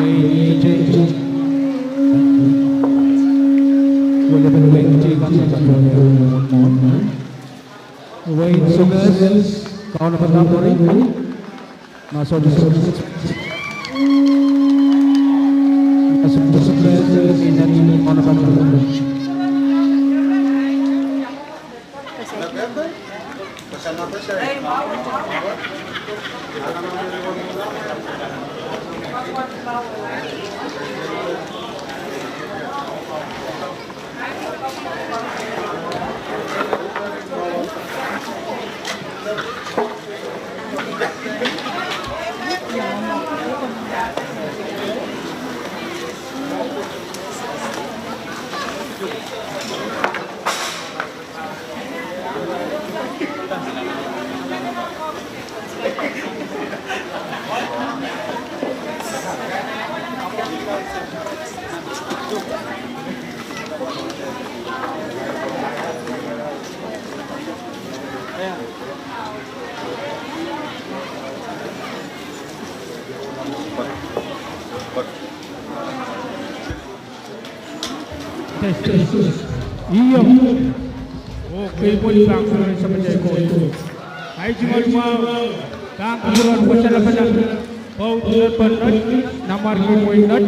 Sugas, Wein Sugas, Kauno Padahk Tori. Maso Sugas, Maso Sugas, Kauno Padahk Tori. Io. Oh, kei pwon pahn kupwuren Samatail Koht. Ahi tungoal wahu, pahn kupwuren Wasa Lapalap, Pwoud Nonpwon Nöt, Nanmwarkien Wehin Nöt.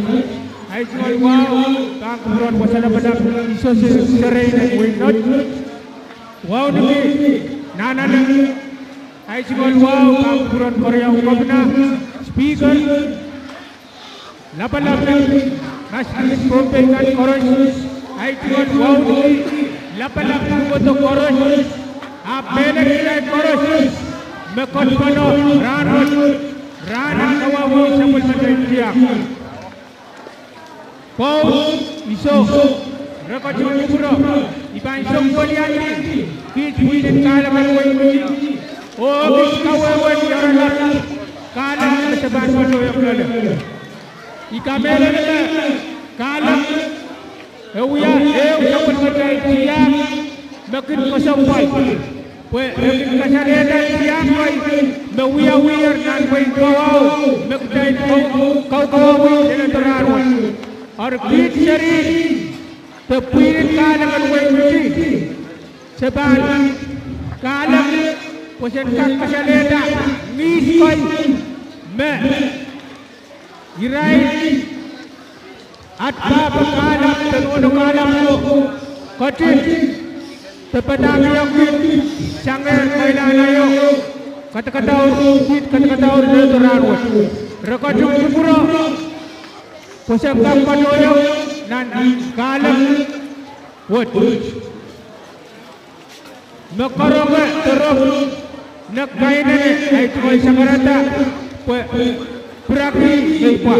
Ahi tungoal wahu, pahn kupwuren Wasa Lapalap, Iso Sereinen Wehin Nöt. Wauneki, Nahnalek. Ahi tungoal wahu, pahn kupwuren Keriau Kepina, Speaker. Lapalap en Maskis Pohnpei kan koaros, ahi tungoal wauneki lapalap pwukoa koaros, ahpw mehlel kitail koaros me ketiket rahnwet, rahn en kawauwih sapwellimatail tiahk. Pwoud, Iso, re ketin kupwure, I pahn song weliandi kiht pwihn en kahlek en wehin Fiji, oh ekis kawehwe ni oaralap kahlek me se pahn patohwanohng loale. I kamehlele me kahlek e wia ehu sapwellimatail tiahk me kin kesempwal, pwe e kin kasalehda tiahk kei me wiawiher nan wehin kawauwih me kitail kau-, kaukawauwih leledo rahnwet. Eri kiht seri de pwihn en kahlek en wehin Fiji, se pahn kahlek pwe sen kak kasalehda ngihs kei me irail at pahpa kahlek de nohno kahlek ko ketin de padahkihong kiht sang keilahn aio, kadakadaur, kiht kadakadaur leledo rahnwet. Re ketin kupwure pwe se kak patohwanohng nan kahlek wet me karonge doaropw ne kainene ahi tungoal sakarada pwe piraki ei pwa.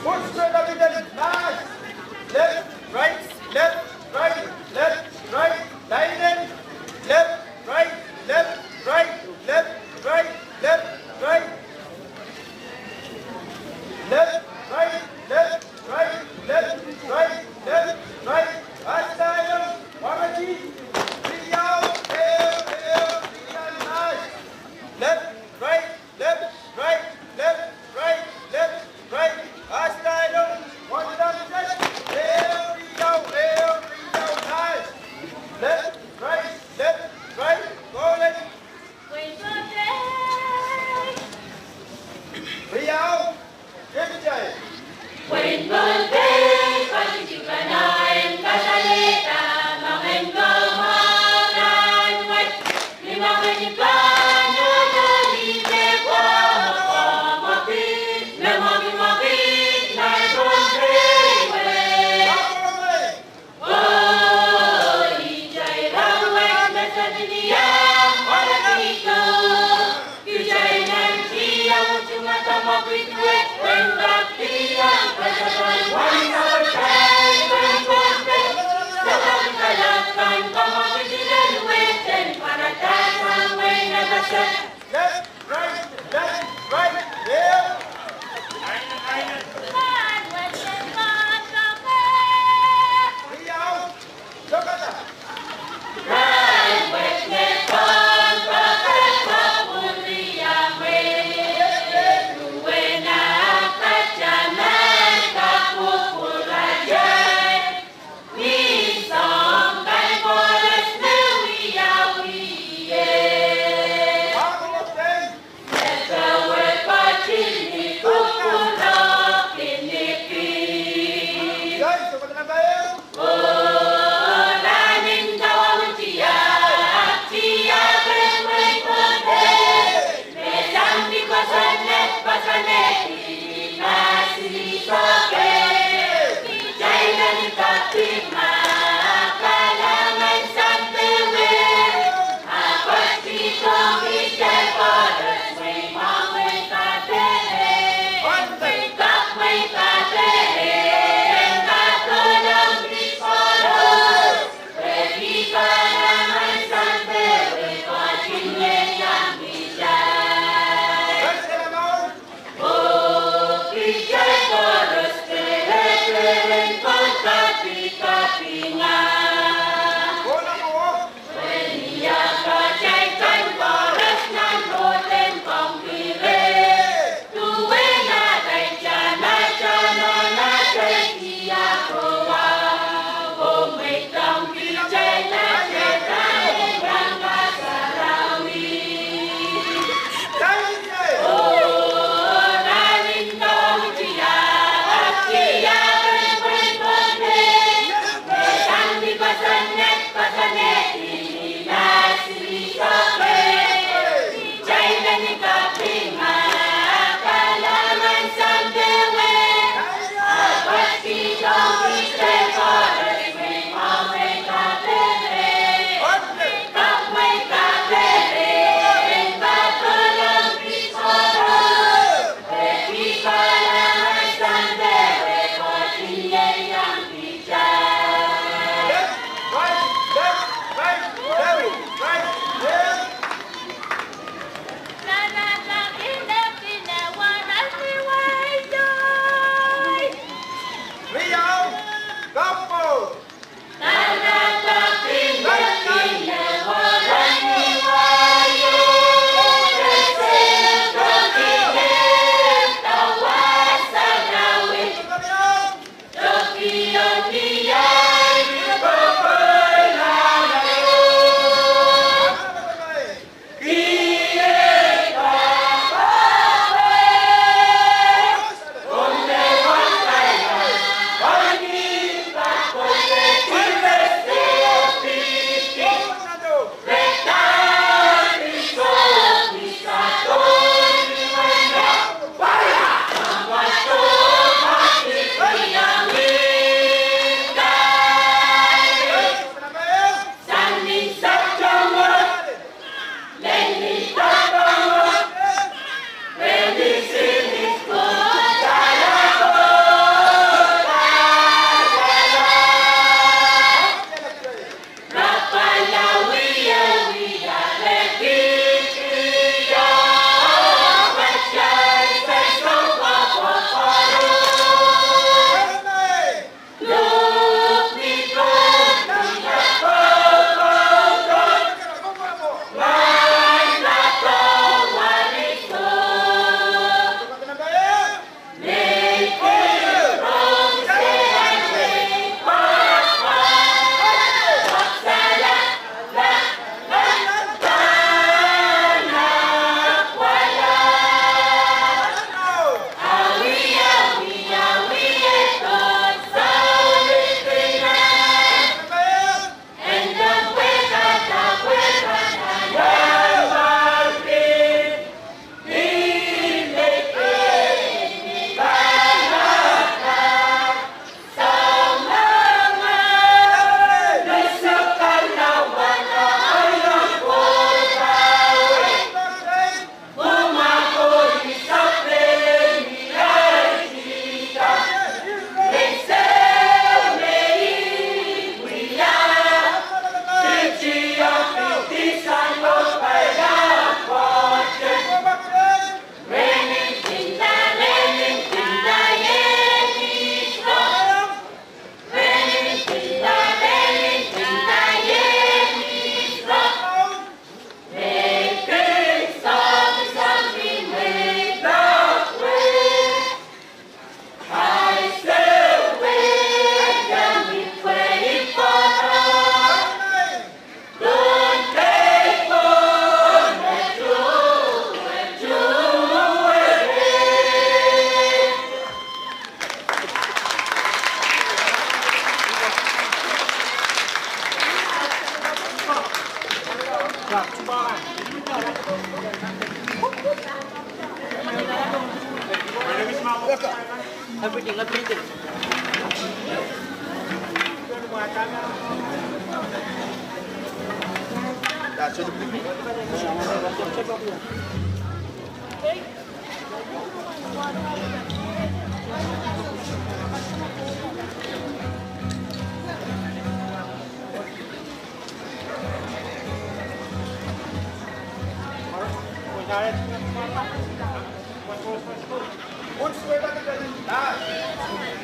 Foot straight up in the nice. Left, right, left, right, left, right. Line in. Left, right, left, right, left, right, left, right. Left, right, left, right, left, right, left, right. Astayon, warati. Riau, ehu, ehu, riau, nice. Left, right, left, right, left, right, left, right. Astayon, one time, set. Ehu, riau, ehu, riau, nice. Left, right, left, right, go, left. Riau, kipte. Left, right, left, right, left. Riau, sokada. Everything, everything.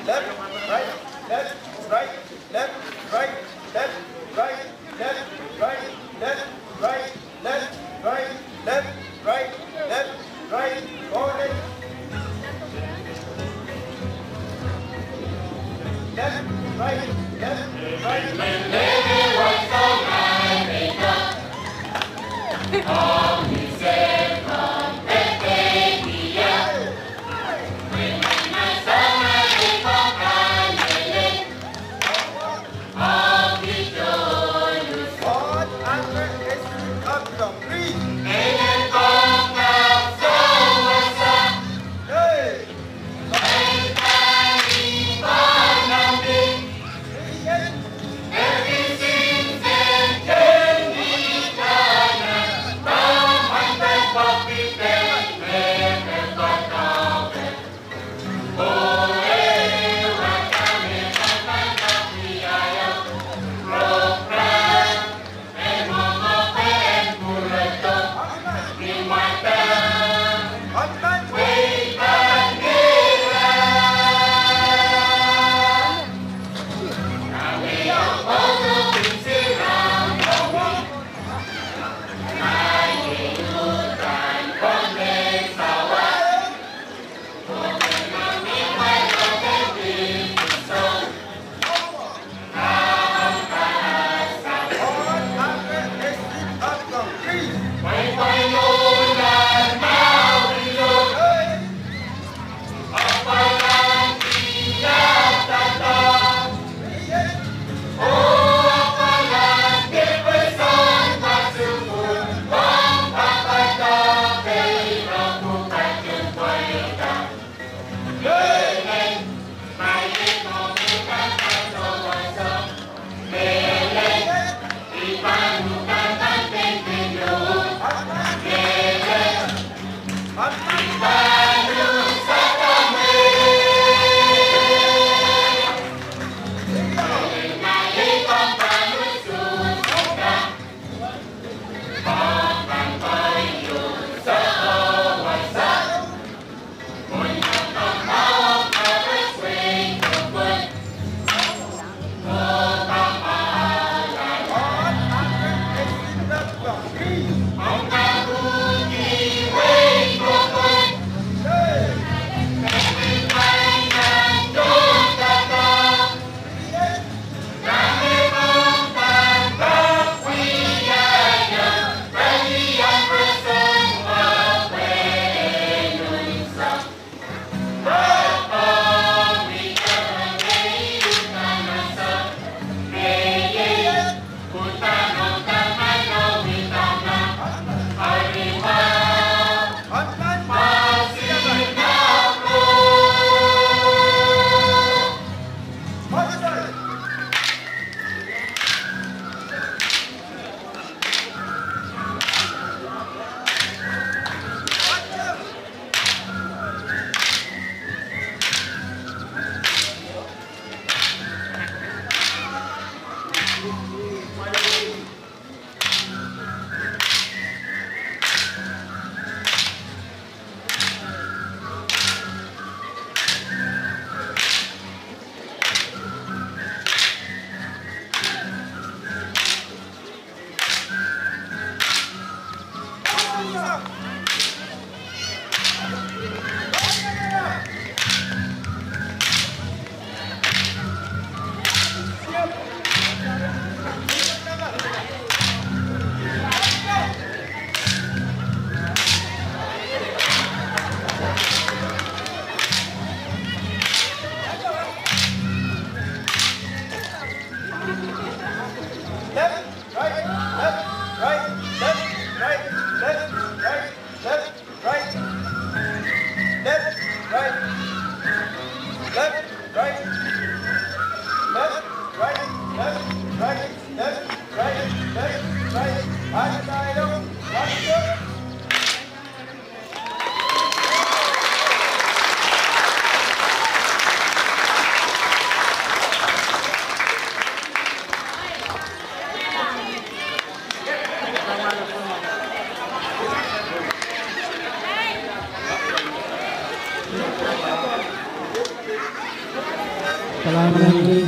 Left, right, left, right, left, right, left, right, left, right, left, right, left, right, left, right, left, right, forward. Left, right, left, right, left. Forward, and the history comes from Greece. Hey.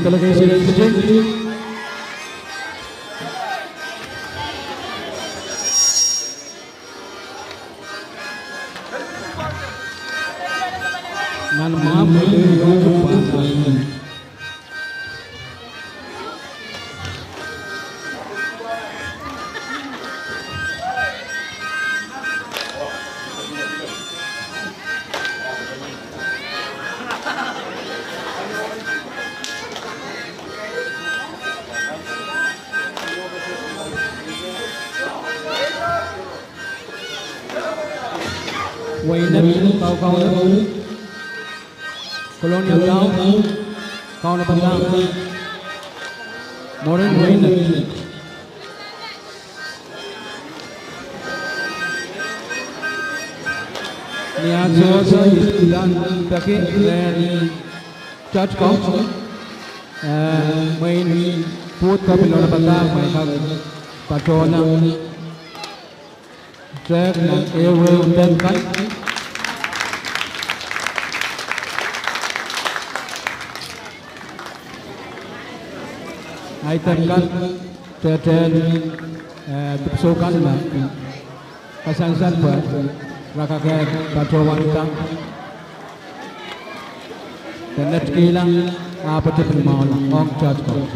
Delegation sitting. Nan mwahmw, Weinet, kau Kauno. Colonial Town, Kauno Padang. Maureen Weinet. Ni ansou koaros I pil peki rehn Judge Cox, eh, mwein pwoud ko pil loalopadahr, mwein kak patohla. Tehk nan ehuehu dehn kan. Ahi dehn kan, tehtehn, eh, dipwisou kan me kasansal pwe re kak patohwanda. De netikihla, ahpw tepin mwahulah ong Judge Cox.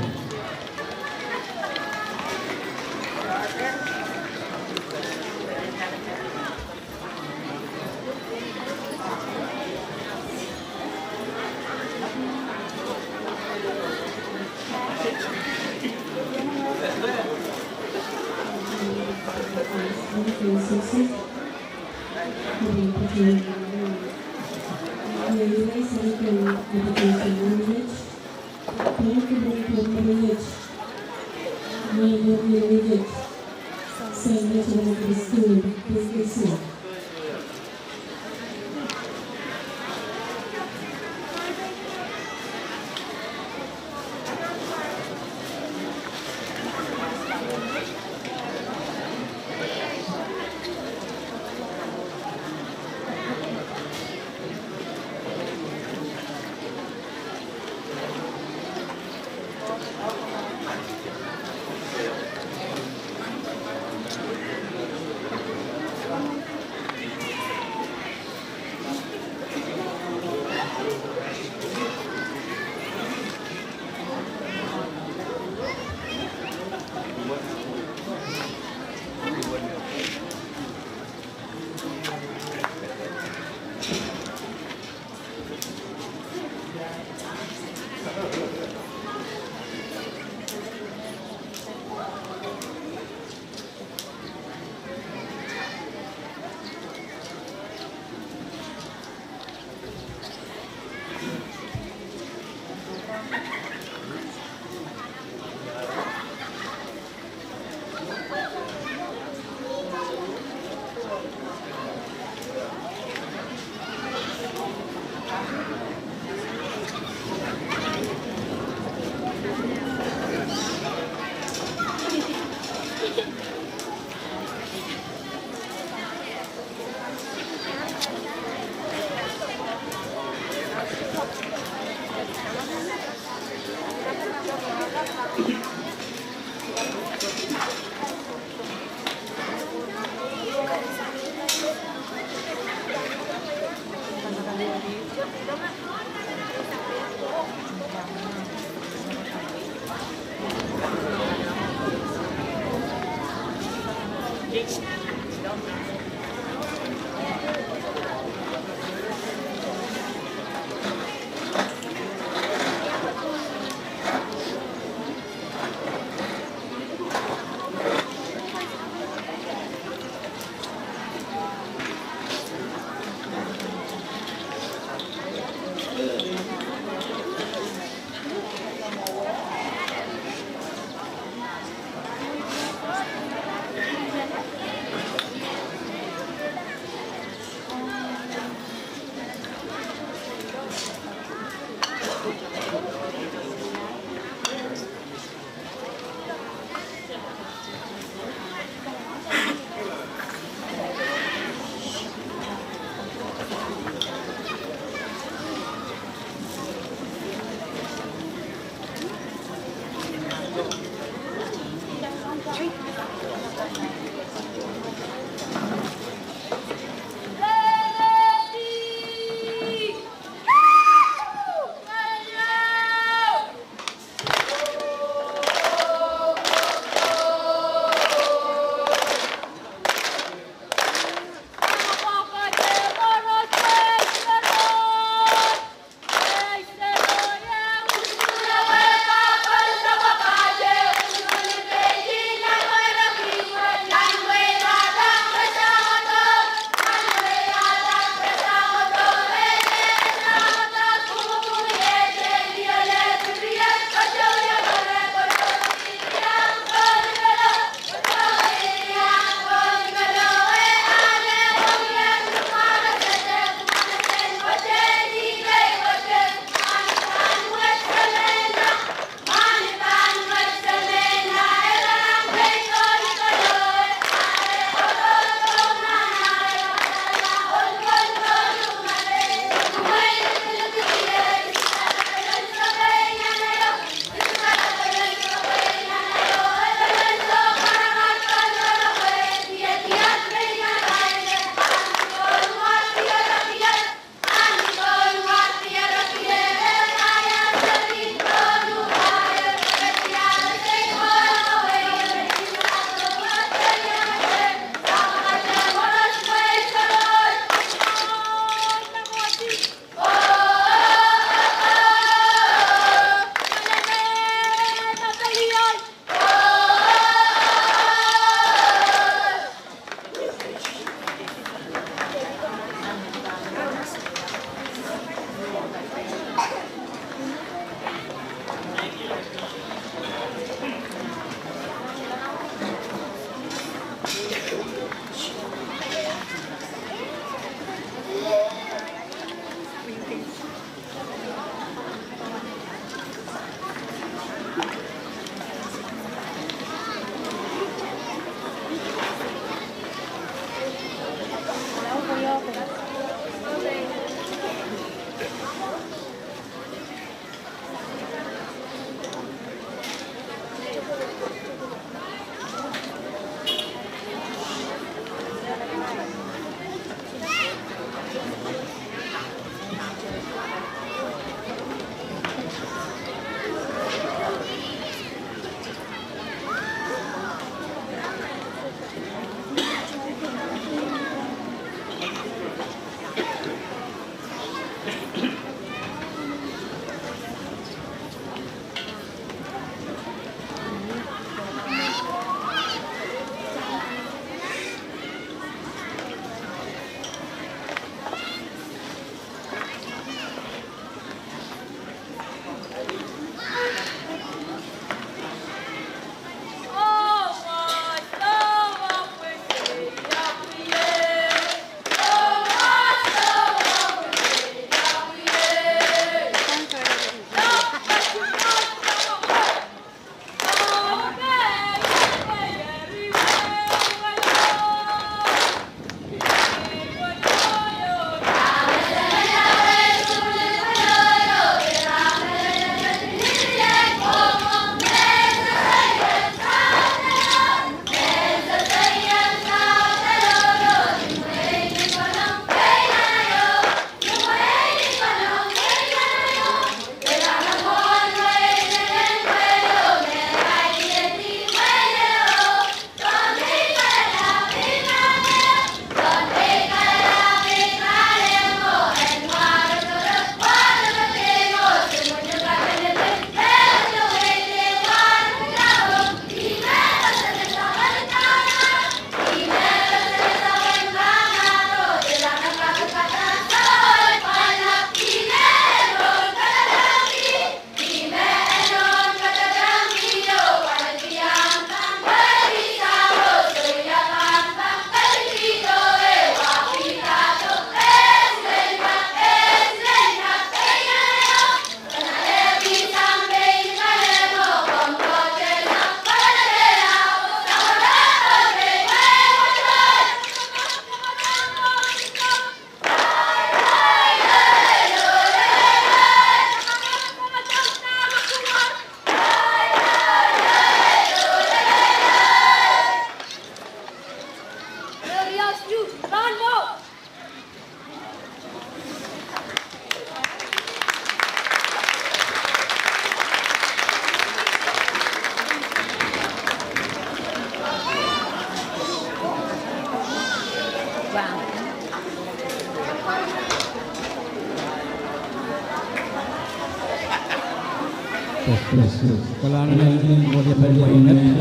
Kalahngan en Kolonia Town.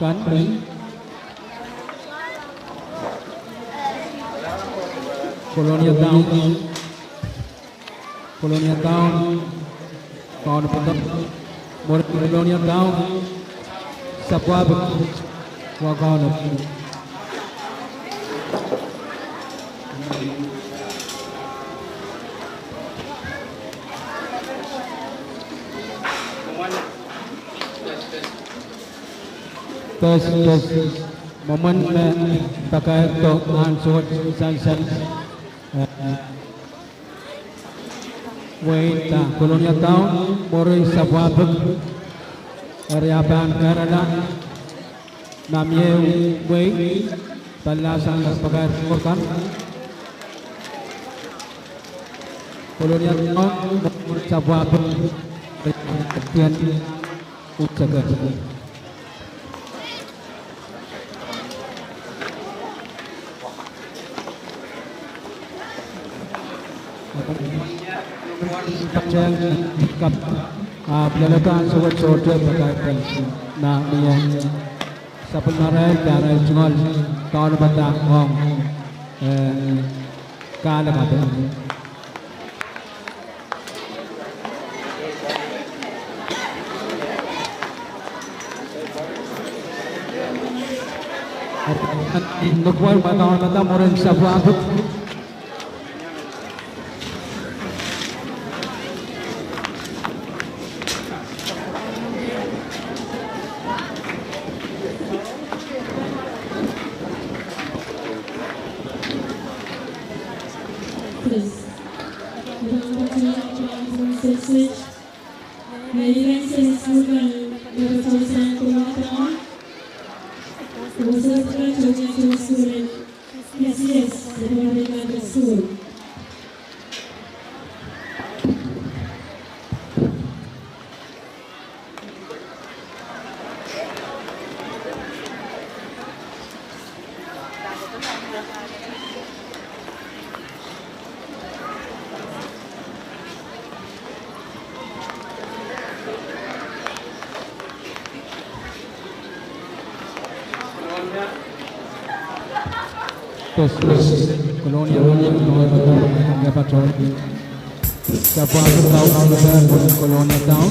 Kan. Kolonia Town. Kolonia Town. Kaunopada. Mwurin Kolonia Town. Sapwapik. Wa kaunopada. Test, test. Mwomwen me pakairdo ansou wet sansal. Eh, wehi da Kolonia Town, mwuri sapwapik. Eri a pahn kahrehla nan ie wehi, pali sang pakairdo kan. Kolonia Town, mwuri sapwapik. Tien. Utseke. Patehng kapw, ahpw lelehda ansou wet sohte pakairda nan ie. Sapwellimarail, pahn tungoal kaunopada ong, eh, kahlap. Nukwer, ma kaunopada mwurin sapwapik. Please. Test, test. Kolonia, Kolonia Town. Kolonia Town.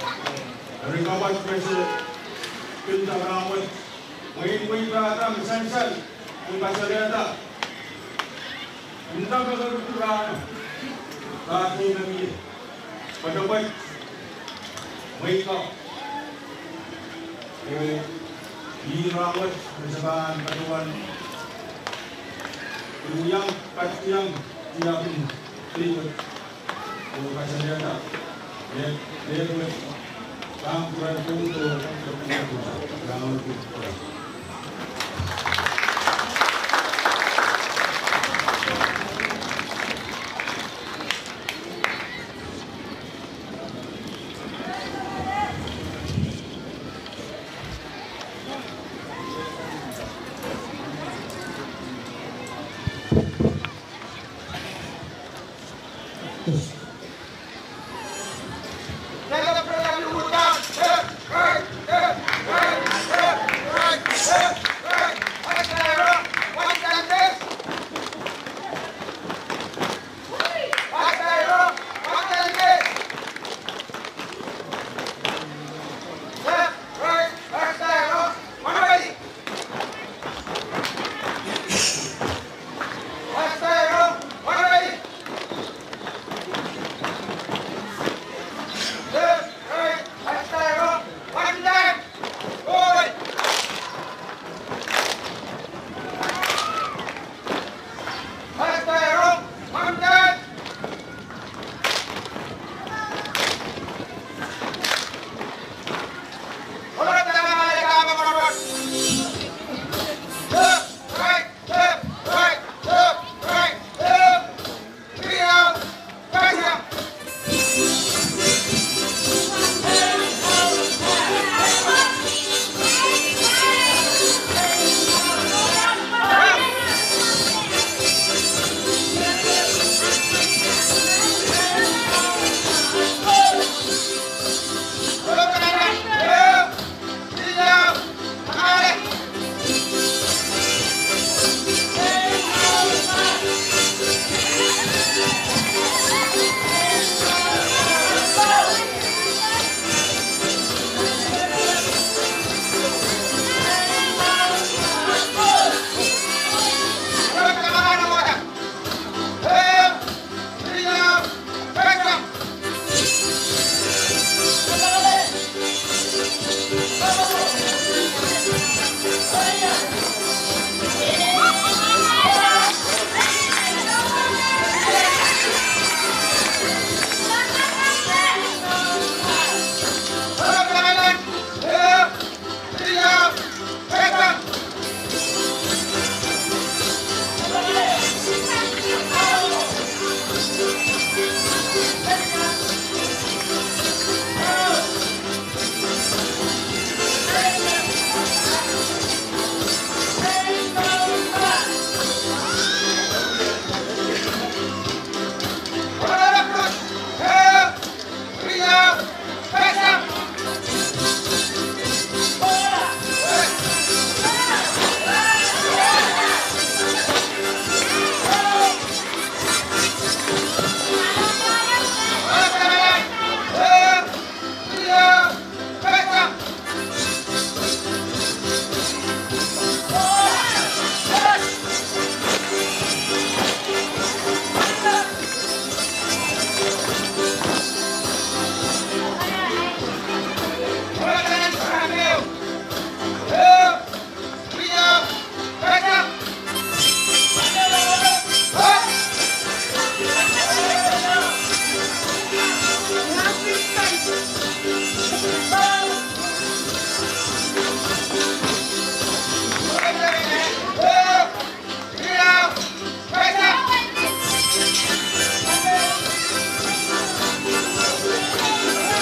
Eri kapwat me se pil dahme rahnwet, mwein mwein pahda me sansal, mwein kasalehda. Nda me kak pahn, pahn mie. Pwetepwet, mwein ko. Ewe, ih rahnwet me se pahn patohwan iang, katiang, tiahk en Depit. Oh kasalehda, eh, Depit, pahn kuren Koht oh, pahn kuren.